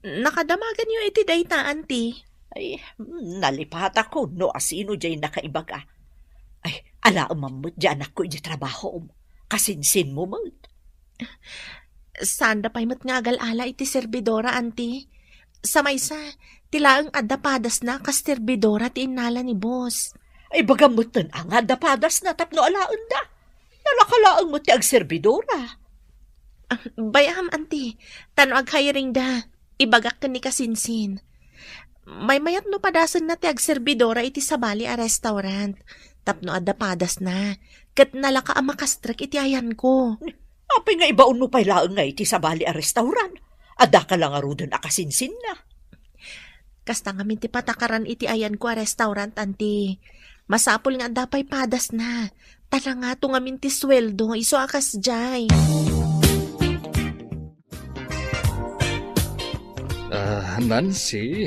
Nakadamaganyo iti dayta, anti. Ay, mm, nalipatakon no asino diay nakaibaga. Ay, alaemam met diay anakko iti trabahom. Kasinsinmo met. Saanda pay met nga agal-ala iti serbidora, anti. Sa maysa, ti laeng adda padasna kas serbidora ti innala ni boss. Ay, bagam metten a nga adda padasna tapno alaenda. Nalaka laeng met ti agserbidora. Ah, bay-am, anti. Ta no aghiringda, ibagak ken ni kasinsin. Maymayat no padasenna ti agserbidora iti sabali a restaurant. Tapno adda padasna. Ket nalaka a makastrek iti ayanko. Apay nga ibaonmo pay laeng nga iti sabali a restaurant? Addaka la ngaruden a kasinsinna. Kasta ngamin ti patakaran iti ayanko a restaurant, anti. Masapul nga adda pay padasna. Ta nangato ngamin ti sueldo, isu a kasdiay. Ah, Nancy,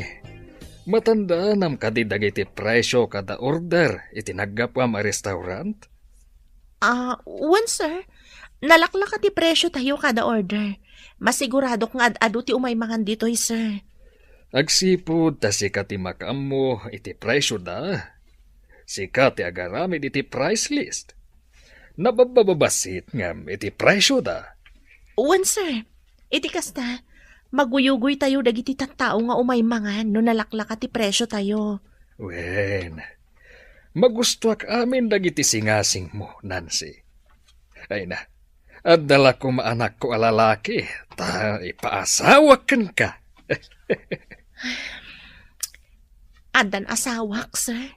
matandaanam kadi dagiti presyo kada order iti naggapuam a restaurant? Ah, wen, sir. Nalaklaka ti presyo tayo kada order. Masiguradok nga ad-adu ti umay mangan ditoy, sir. Agsipud ta sika ti makaammo iti presyoda. Sika ti agaramid iti price list. Nababbabasit ngem iti presyoda. Wen, sir. Iti kasta, maguyugoy tayo dagiti tattao nga umay mangan no nalaklaka ti presyo tayo. Wen, magustoak amin dagiti singasingmo, Nancy. Ay na, adda la koma anakko a lalaki, ta ipaasawak kenka. Addan asawak, sir.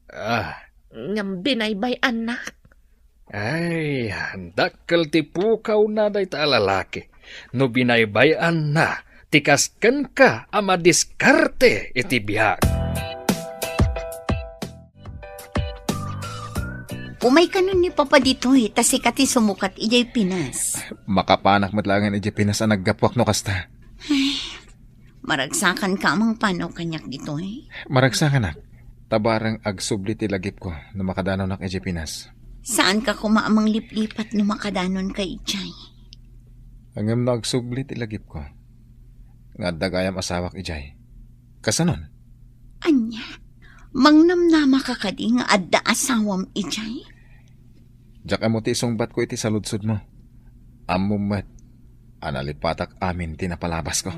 Ah. Ngem binaybay-annak. Ay, dakkel ti pukawna dayta a lalaki no binaybay-anna ti kas kenka a madiskarte iti biag. Umay kanon ni Papa ditoy, ta sika ti sumukat idiay Pinas. Makapanak met laengen idiay Pinas a naggapuak no kasta. Ay, maragsakanka a mangpanaw kaniak ditoy? Maragsakanak. Ta bareng agsubli ti lagipko no makadanonnak idiay Pinas. Saanka koma a mangliplipat no makadanonka idiay? Ngem no agsubli ti lagipko nga adda gayam asawak idiay, kasanon? Ania? Mangnamnamaka kadi nga adda asawam idiay? Diak ammo ti isungbatko iti saludsodmo. Ammom met a nalipatak amin ti napalabasko.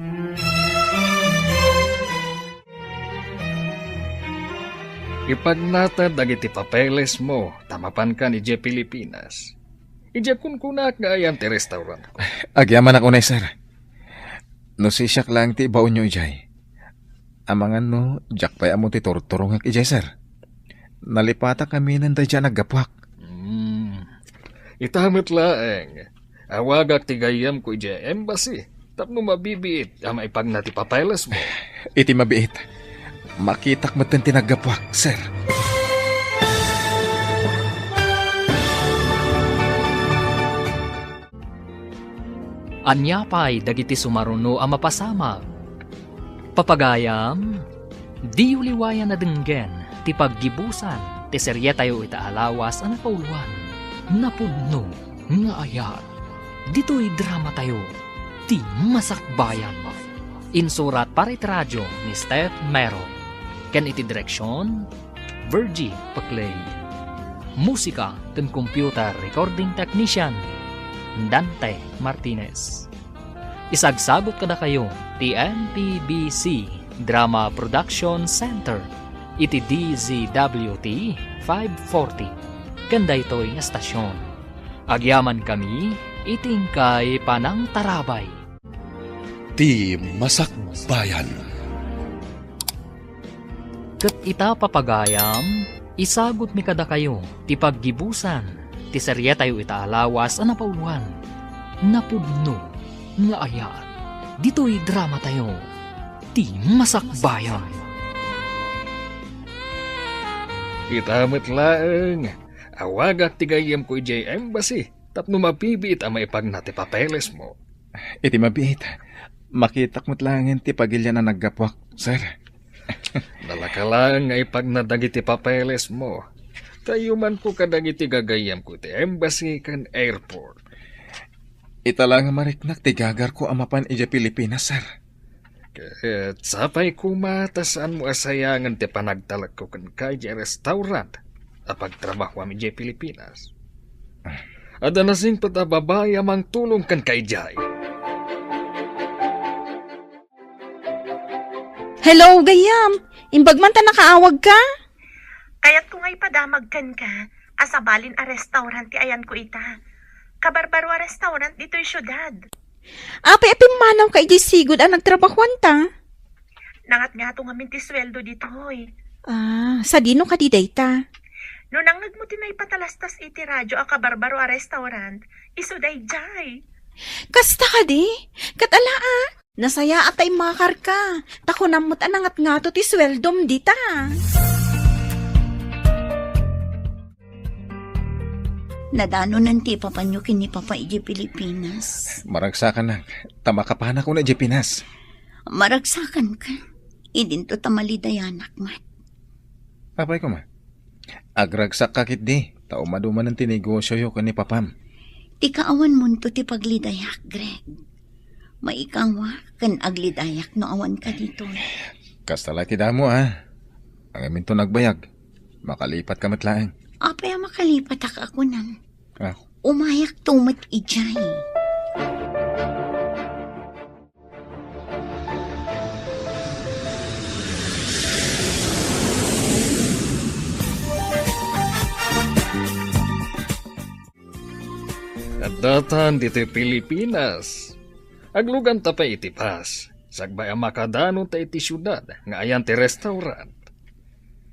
Ipagnated dagiti papelesmo ta mapankan idiay Pilipinas. Idiay kunkunak nga ayan ti restaurantko. Agyamanak unay, sir. No sisiak laeng ti ibaonyo idiay, amangan no diak pay ammo ti turturongek idiay, sir. Nalipatak aminen daydiay a naggapuak. Hmm. Ita met laeng, awagak ti gayyemko idiay embassy. tapno mabibiit a maipagna ti papelesmo. Iti mabiit, makitak metten ti naggapuak, sir. Ania pay dagiti sumaruno a mapasamak? Papagayam, diyo liwayan a denggen ti paggibusan ti serietayo ita a lawas a napauloan, Napudno nga Ayat. Ditoy dramatayo, Ti Masakbayan. Insurat para iti radio ni Steph Mero, ken iti direksion, Virgie Paclay. Musika ken computer recording technician, Dante Martinez. Isagsagut kadakayo ti M P B C Drama Production Center iti D Z W T five forty ken daytoy nga estasion. Agyamankami iti inkay panangtarabay. Ti Masakbayan. Ket ita, papagayam, isagutmi kadakayo ti paggibusan ti serietayo ita a lawas a napauloan, Napudno nga Ayat. Ditoy dramatayo, Ti Masakbayan. Ita met laeng, awagak ti gayyemko idiay embassy tapno mabibiit a maipagna ti papelesmo. Iti mabiit, makitak met laengen ti pagilian a naggapuak, sir. Nalaka laeng nga ipagna dagiti papelesmo. Kayumanko kadagiti gagayyemko iti embassy ken airport. Ita la nga mariknak ti gagarko a mapan idiay Pilipinas, sir. Ket sapay koma ta saanmo a sayangen ti panagtalekko kenka idiay restaurant a pagtrabahoam idiay Pilipinas. Adda nasingpet a babai a mangtulong kenka idiay. Hello, gayyem. Imbag man ta nakaawagka? Kayatko nga ipadamag kenka a sabalin a restaurant ti ayanko ita. Kabarbaro a restaurant ditoy siudad. Apay a pimmanawka idiay sigud a nagtrabahoanta? Nangatngato ngamin ti sueldo ditoy. Ah, sadino kadi dayta? No nangngegmo ti naipatalastas iti radio a kabarbaro a restaurant, isu daydiay. Kasta kadi? Ket ala a, nasayaat ta immakarka, ta kunam met a nangatngato ti sueldom dita. Nadanonen ti ipapanyo ken ni Papa idiay Pilipinas. Maragsakanak, ta makapanak una idiay Pinas. Maragsakanka, idinto ta malidayanak met. Apay koma, agragsakka ketdi, ta umadumanen ti negosioyo ken ni Papam. Ti kaawanmonto ti paglidayak, Greg. Maikawa ken aglidayak no awanka ditoy. Kasta la ti damo, a. Ngaminto nagbayag. Makalipatka met laeng. Apay a makalipatak a kunam? Ah. Umayakto met idiay. Adda tan ditoy Pilipinas. Agluganta pay iti bus. Sakbay a makadanonta iti siudad nga ayan ti restaurant.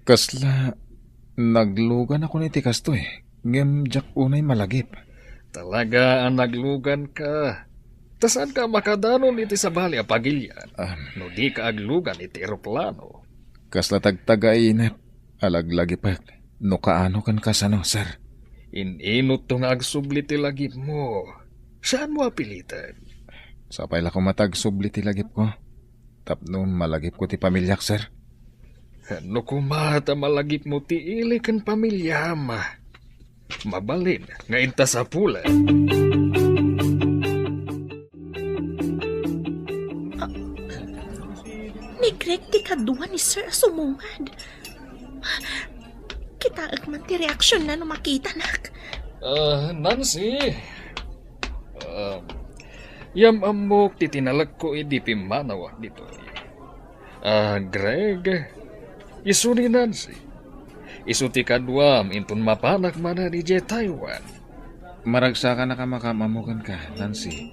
Kasla naglugan ako iti kastoy, ngem diak unay malagip. Talaga a nagluganka. Ta saanka a makadanon iti sabali a pagilian, am, no dika aglugan iti eroplano. Kasla tagtagainep a laglagipek no kaano ken kasano, sir. In-inutto nga agsubli ti lagipmo. Saanmo a piliten. Sapay la koma ta agsubli ti lagipko. Tapno malagipko ti pamiliak, sir. No koma ta malagipmo ti ili ken pamiliam, mabalin nga inta sapulen. Ah, ni Greg ti kadua ni Sir a sumungad. Kitaek man ti reaksionna no makitanak. Ah, Nancy. Ah, yam-ammok ti tinalekko idi pimmanawak ditoy. Ah, Greg, isu ni Nancy. Isu ti kaduam inton mapanak manen idiay Taiwan. Maragsakanak a makaam-ammo kenka, Nancy.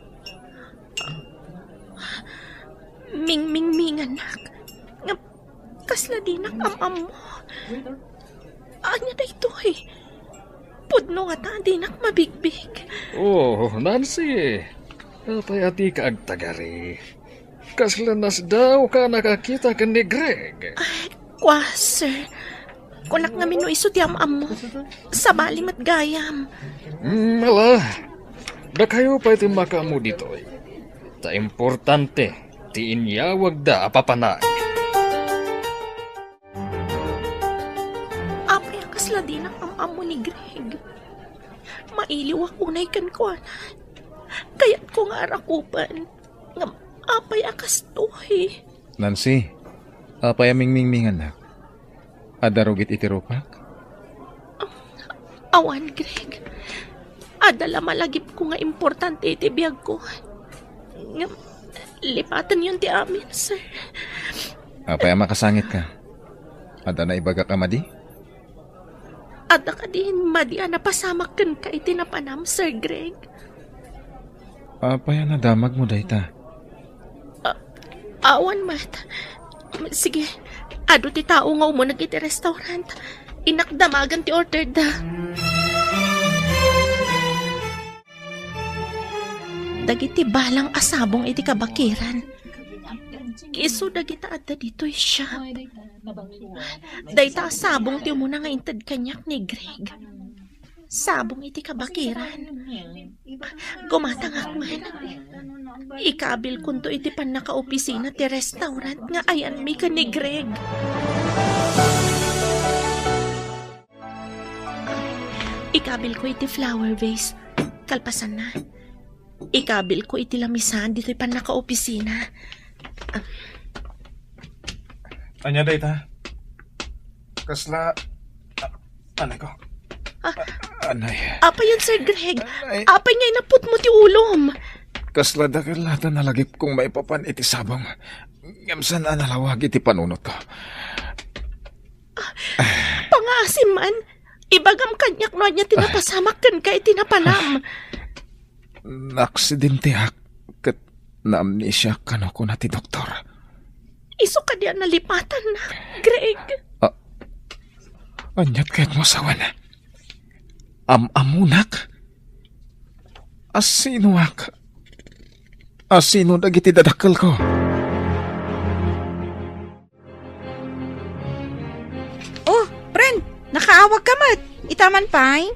Mingmingminganak. Nga kasla dinak am-ammo. Ania daytoy? Pudno ngata a dinak mabigbig. Oh, Nancy. Apay a dika agtagari? Kasla nasdaaw ka a nakakita ken ni Greg? Kua, sir. Kunak ngamin no isu ti am-ammo. Sabali met gayam. Mm, ala. Dakayo pay ti makaammo ditoy. Ta importante ti inyawagda a papanaek. Apay a kasla dinak am-ammo ni Greg? Mailiwak unay kenkuana. Kayatko nga arakupen. Ngem apay a kastoy? Nancy, apay a mingmingmingannak? Adda rugit iti rupak? Awan, Greg. Adda la malagipko nga importante iti biagko. Ngem, lipatenyon ti amin, sir. Apay a makasangitka? Adda naibagak a madi? Adda kadi madi a napasamak kenka iti napanam, Sir Greg? Apay a nadamagmo dayta? A-, awan met. Sige, adu ti tao nga umuneg iti restaurant. Innak damagen ti orderda. Dagiti balang a sabong iti kabakiran, isu dagita adda ditoy shop. Dayta a sabong ti umuna nga inted kaniak ni Greg. Sabong iti kabakiran. Gumatangak man. Ikabilkonto iti pannakaopisina ti restaurant nga ayanmi ken ni Greg. Ikabilko iti flower vase. Kalpasanna, ikabilko iti lamisaan ditoy pannakaopisina. Ah. Ania dayta? Kasla, ah, anay ko. Ah. Anay. Apay yan, Sir Greg? Anay. Apay nga inaputmo ti ulom? Kasla dakkel latta nalagipkong maipapan iti sabong. Ngem saan a nalawag iti panunotko. Pangaasim man, ibagam kaniak no ania ti napasamak kenka iti napanam. Naaksidenteak ket naamnesiak kano kuna ti doktor. Isu kadi a nalipatannak, Greg? Ah, aniat kayatmo a sawen? Am-ammonak? A sinoak? A sino dagiti dadakkelko? Oh, friend, nakaawagka met. Ita man pay?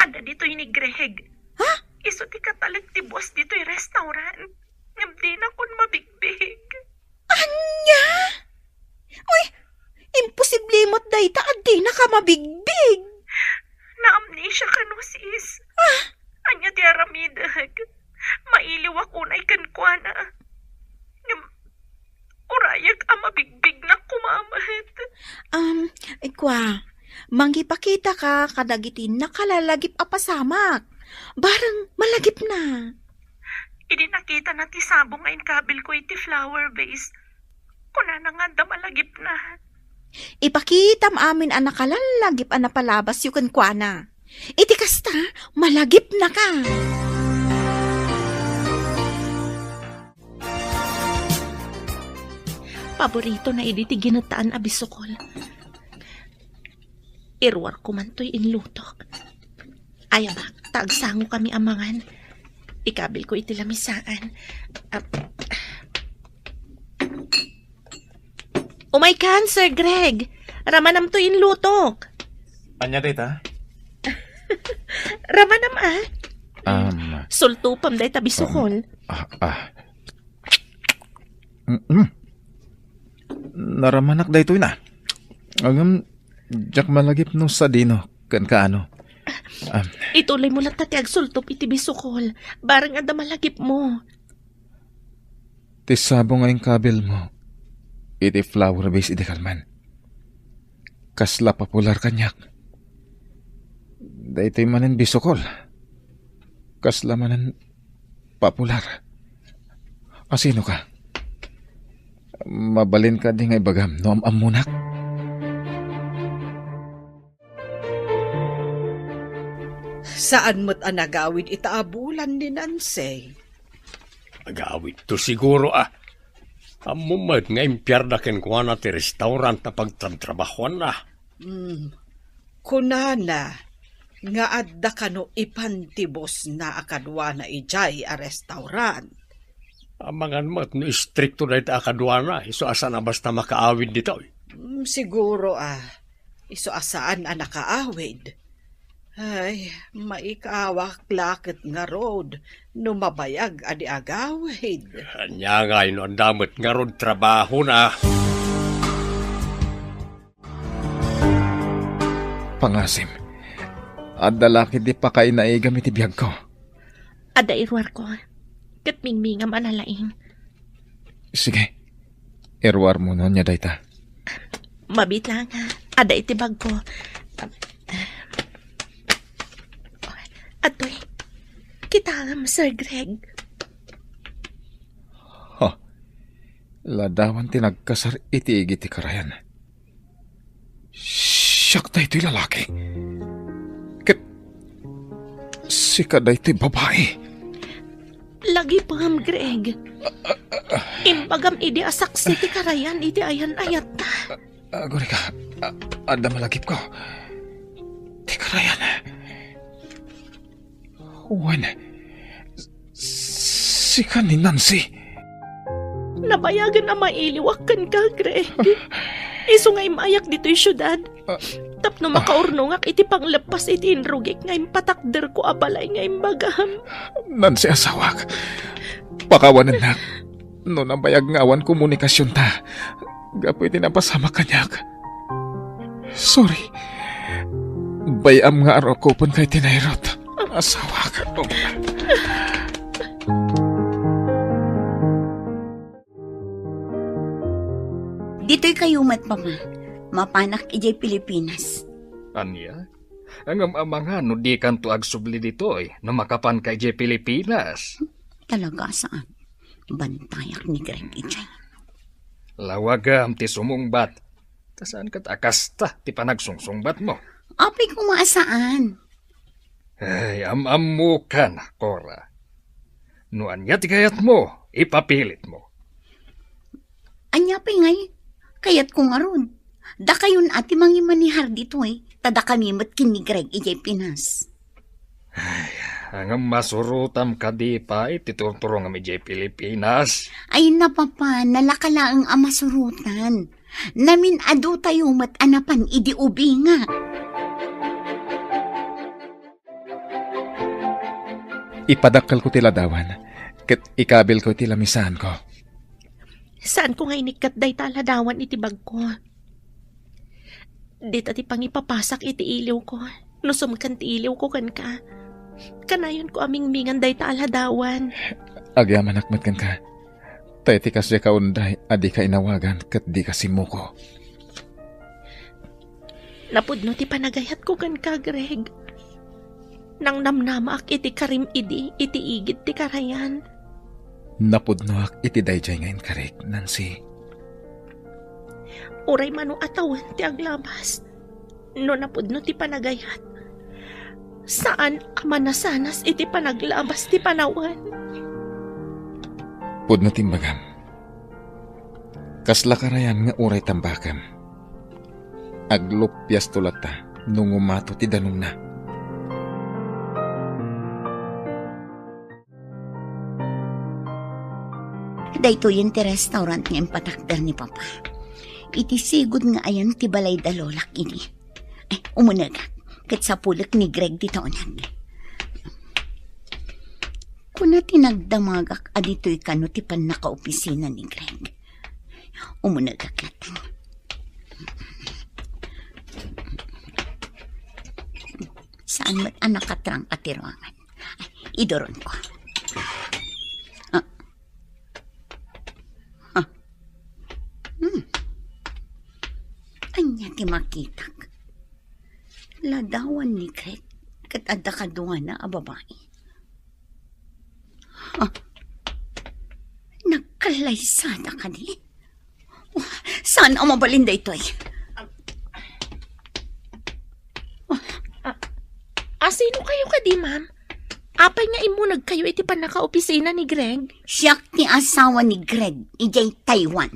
Adda ditoy ni Greg. Ha? Isu ti katalek ti buas ditoy restaurant. Ngem dinakon mabigbig. Ania? Uy, imposible met dayta a dinaka mabigbig. Naamnesia kano, sis. Ah? Ania ti aramidek? Mailiwak unay kenkuana. Ngem, urayak a mabigbignak koma met. Um, kua, mangipakitaka kadagiti nakalalagip a pasamak. Bareng malagipna. Idi nakitana ti sabong nga inkabilko iti flower vase, kunana nga adda malagipna. Ipakitam amin a nakalallagip a napalabasyo kenkuana. Iti kasta, malagipnaka. Paboritona idi ti ginettaan a bisukol. Iruarko man toy inlutok. Ayabak, ta agsangokami a mangan. Ikabilko iti lamisaan. Ah. Umaykan, Sir Greg. Ramanam toy inlutok. Ania dayta? Ramanam, ah. Um, Sultopam dayta bisukol. Ah, ah. Mm-mm. Naramanak daytoy na. Ngem, diak malagip no sadino ken kaano. Ah. Ituloy mo latta ti agsultop iti bisukol. Bareng adda malagipmo. Ti sabong nga inkabilmo iti flower vase idi kalman. Kasla popular kaniak. Daytoy manen bisukol. Kasla manen popular. A sinoka? Mabalin kadi nga ibagam no am-ammonak? Saan met a nagawid ita a bulan ni Nancy. Agawidto siguro a. Ammom met nga impiarda kenkuana ti restaurant a pagtratrabahoanna. Hmm. Kunana, nga adda kano ipan ti bossna a kaduana idiay a restaurant. Amangan met no istrikto dayta a kaduana, isu a saan a basta makaawid ditoy. Mm, siguro, ah, isu a saan a nakaawid. Ay, maikawak la ket ngarud no mabayag a di agawid. Ania ngay no adda met ngarud trabahona? Pangasim, adda la ketdi pakainaigam iti biagko. Adda iruarko, ket mingmingam a nalaing. Sige, iruarmo no ania dayta. Mabiit la nga adda iti bagko. Adtoy, kitaem, Sir Greg. Ha, ladawan ti nagkasar iti igid ti karayan. Siak daytoy lalaki. Ket sika daytoy babai. Lagipem, Greg. Imbagam idi a saksi ti karayan iti ayan-ayatta. Agurika, a-, adda malagipko. Ti karayan. Wen, sika ni Nancy. Nabayagen a mailiwak kenka, Greg. Isu nga immayak ditoy siudad. Ah. Tapno makaurnongak iti pangleppas iti inrugik nga impatakderko a balay nga imbagam. Nancy, asawak. Pakawanennak. No nabayag nga awan komunikasionta, gapu iti napasamak kaniak. Sorry. Bay-am nga arukopenka iti nairut. Asawak. Ditoy kayo met, Papa. Mapanak idiay Pilipinas. Ania? Ngem amangan no dikanto agsubli ditoy no makapanka idiay Pilipinas. Talaga, saan? Bantayak ni Greg idiay. Lawagam ti sumungbat. Ta saan ket a kasta ti panagsungsungbatmo. Apay koma a saan? Ay, am-ammokan, Cora. No ania ti kayatmo, ipapilitmo. Ania pay ngay? Kayatko ngarud. Dakayon a ti mangimanihar ditoy, ta dakami met ken ni Greg idiay Pinas. Ay, ngem masurotam kadi pay ti turturongam idiay Pilipinas? Ay, na, Papa, nalaka laeng a masurotan. Namin-adotayo met a napan idi ubingak. Ipadakkelko ti ladawan, ket ikabilko iti lamisaanko. Saanko nga inikkat dayta a ladawan iti bagko. Dita ti pangipapasak iti iliwko, no sumken ti iliwko kenka. Kanayonko a mingmingan dayta a ladawan. Agyamanak met kenka. Ta iti kasdiak a unday a dika inawagan ket dika simmuko. Napudno ti panagayatko kenka, Greg. Nangnamnamaak iti karim idi iti igid ti karayan. Napudnoak iti daydiay nga inkarik, Nancy. Uray mano a tawen ti aglabas, no napudno ti panagayat, saan a manasanas iti panaglabas ti panawen. Pudno ti imbagam. Kasla karayan nga uray tambakem. Aglupiasto latta no ngumato ti danumna. Daytoyen ti restaurant nga impatakder ni Papa. Iti sigud nga ayan ti balay da lolak idi. Eh, umunegak. Ket sapulek ni Greg dita uneg. Kuna ti nagdamagak a ditoy kano ti pannakaopisina ni Greg. Umunegak latta. Saan met a nakatrangka ti ruangan? Iduronko. Ah. Ah. Hmm. Ania ti makitak? Ladawan ni Greg ket adda kaduana a babai. Ah. Nagkallaysada kadi? Saan a mabalin daytoy? Ah, ah, sino kayo kadi, ma'am? Apay nga immuneg kayo iti pannakaopisina ni Greg? Siak ti asawa ni Greg, idiay Taiwan.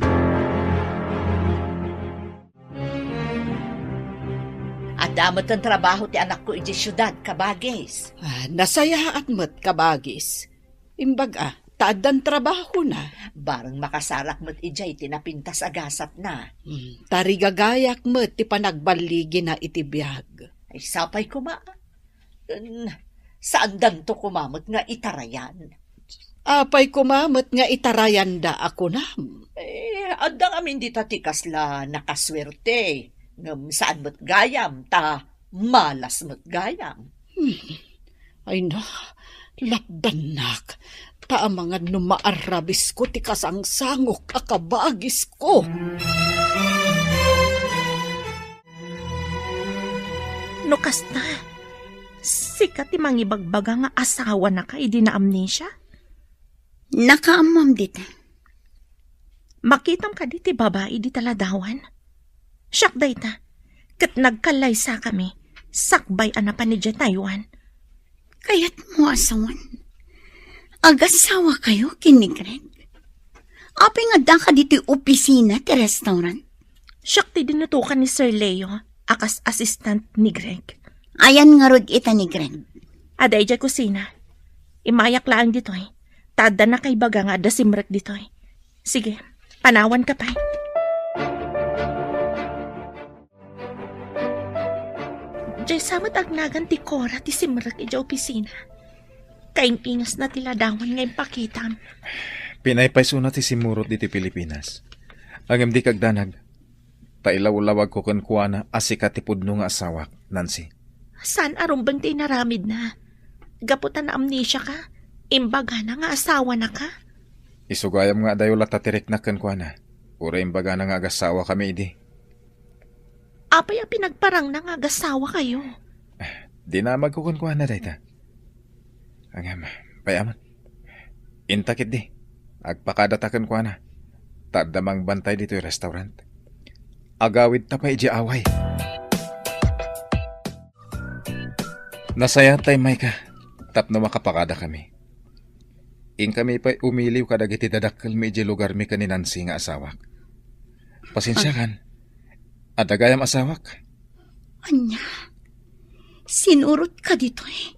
At Adda met ti trabaho ti anakko idiay siudad, kabagis. Ah, nasayaat met, kabagis. Imbag a, ta addan trabahona. Bareng makasarak met idiay ti napintas a gasatna. Hmm, tarigagayak met ti panagballigina iti biag. Ay, sapay koma. Ken, saandanto koma met nga itarayan. Apay koma met nga itarayanda a kunam? Eh, adda ngamin dita ti kasla nakasuerte. Ngem saan met gayam, ta malas met gayam. Hmm. Ay na, lapdannak, ta amangan no maarabisko ti kasangsangok a kabagisko. No kasta, sika ti mangibagbaga nga asawanaka idi naamnesia? Nakaammom dita. Makitam kadi ti babai dita ladawan? Siak dayta, ket nagkallaysakami sakbay a napan idiay Taiwan. Kayatmo a sawen, agasawakayo ken ni Greg? Apay nga addaka ditoy opisina ti restaurant? Siak ti dinutokan ni Sir Leo a kas assistant ni Greg. Ayan ngarud ita ni Greg? Adda idiay kusina. Immayak laeng ditoy. Ta adda nakaibaga nga adda simrek ditoy. Sige, panawanka pay. Diay sa met agnagan ti Cora ti simrek idiay opisina. Kaing-ingasna ti ladawan nga impakitam. Pinaypaysona ti simmurot ditoy Pilipinas. Ngem dika agdanag, ta ilawlawagko kenkuana a sika ti pudno nga asawak, Nancy. Saan a rumbeng ti inaramidna? Gapu ta naamnesiaka, imbagana nga asawanaka? Isu gayam nga adayo latta ti riknak kenkuana. Uray imbagana nga agasawakami idi. Apay a pinagparangna nga agasawakayo? Dinamagko kenkuana dayta. Ngem, pay-amon. Inta ketdi, agpakadata kenkuana. Ta adda mangbantay ditoy restaurant. Agawidta pay idiay away. Nasayaat ta immayka tapno makapakadakami. Inkami pay umiliw kadagiti dadakkelmi idiay lugarmi ken ni Nancy nga asawak. Pasensiakan, adda gayam asawak. Ania? Sinurotka ditoy,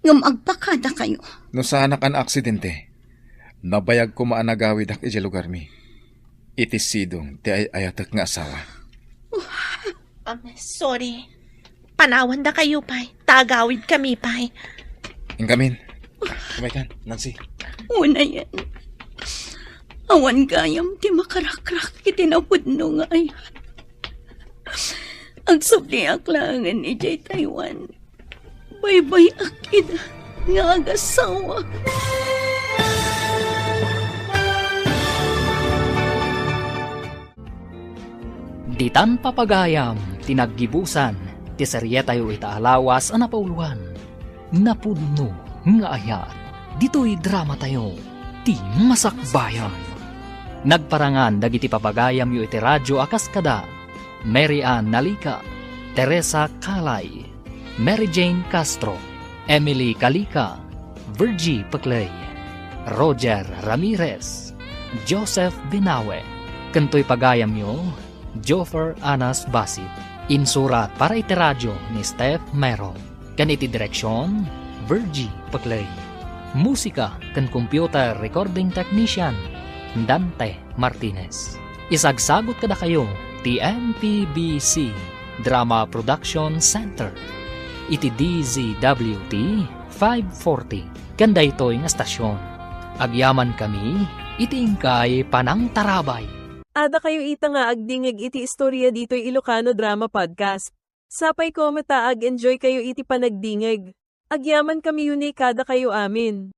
ngem agpakadakayo. No saanak a naaksidente, nabayag koma a nagawidak idiay lugarmi. Iti sidong ti ay-ayatek nga asawa. Ah, sorry. Panawandakayo pay, ta agawidkami pay. Inkamin. Umaykan, Nancy. Unayen. Awan gayam ti makarakrak iti napudno nga ayat. Agsubliak laengen idiay Taiwan. Baybay-ak ida nga agasawak. Ditan papagayam ti naggibusan ti serietayo ita a lawas a napauloan, Napudno nga Ayat, ditoy dramatayo, Ti Masakbayan. Nagparangan dagiti papagayamyo iti radyo a kas kada Mary Ann Nalica, Teresa Calay, Mary Jane Castro, Emily Calica, Virgie Peclay, Roger Ramirez, Joseph Binawe, ken toy pagayamyo, Joffer Anas Basit. Insurat para iti radyo ni Steph Mero, ken iti direksion, Virgie Peclay. Musika ken computer recording technician, Dante Martinez. Isagsagut kadakayo ti M P B C Drama Production Center iti D Z W T five forty ken daytoy nga estasion. Agyamankami iti inkay panangtarabay. Adda kayo ita nga agdingeg iti istorya ditoy Ilocano Drama Podcast. Sapay ko met ta ag-enjoy kayo iti panagdingeg. Agyamankami unay kadakayo amin.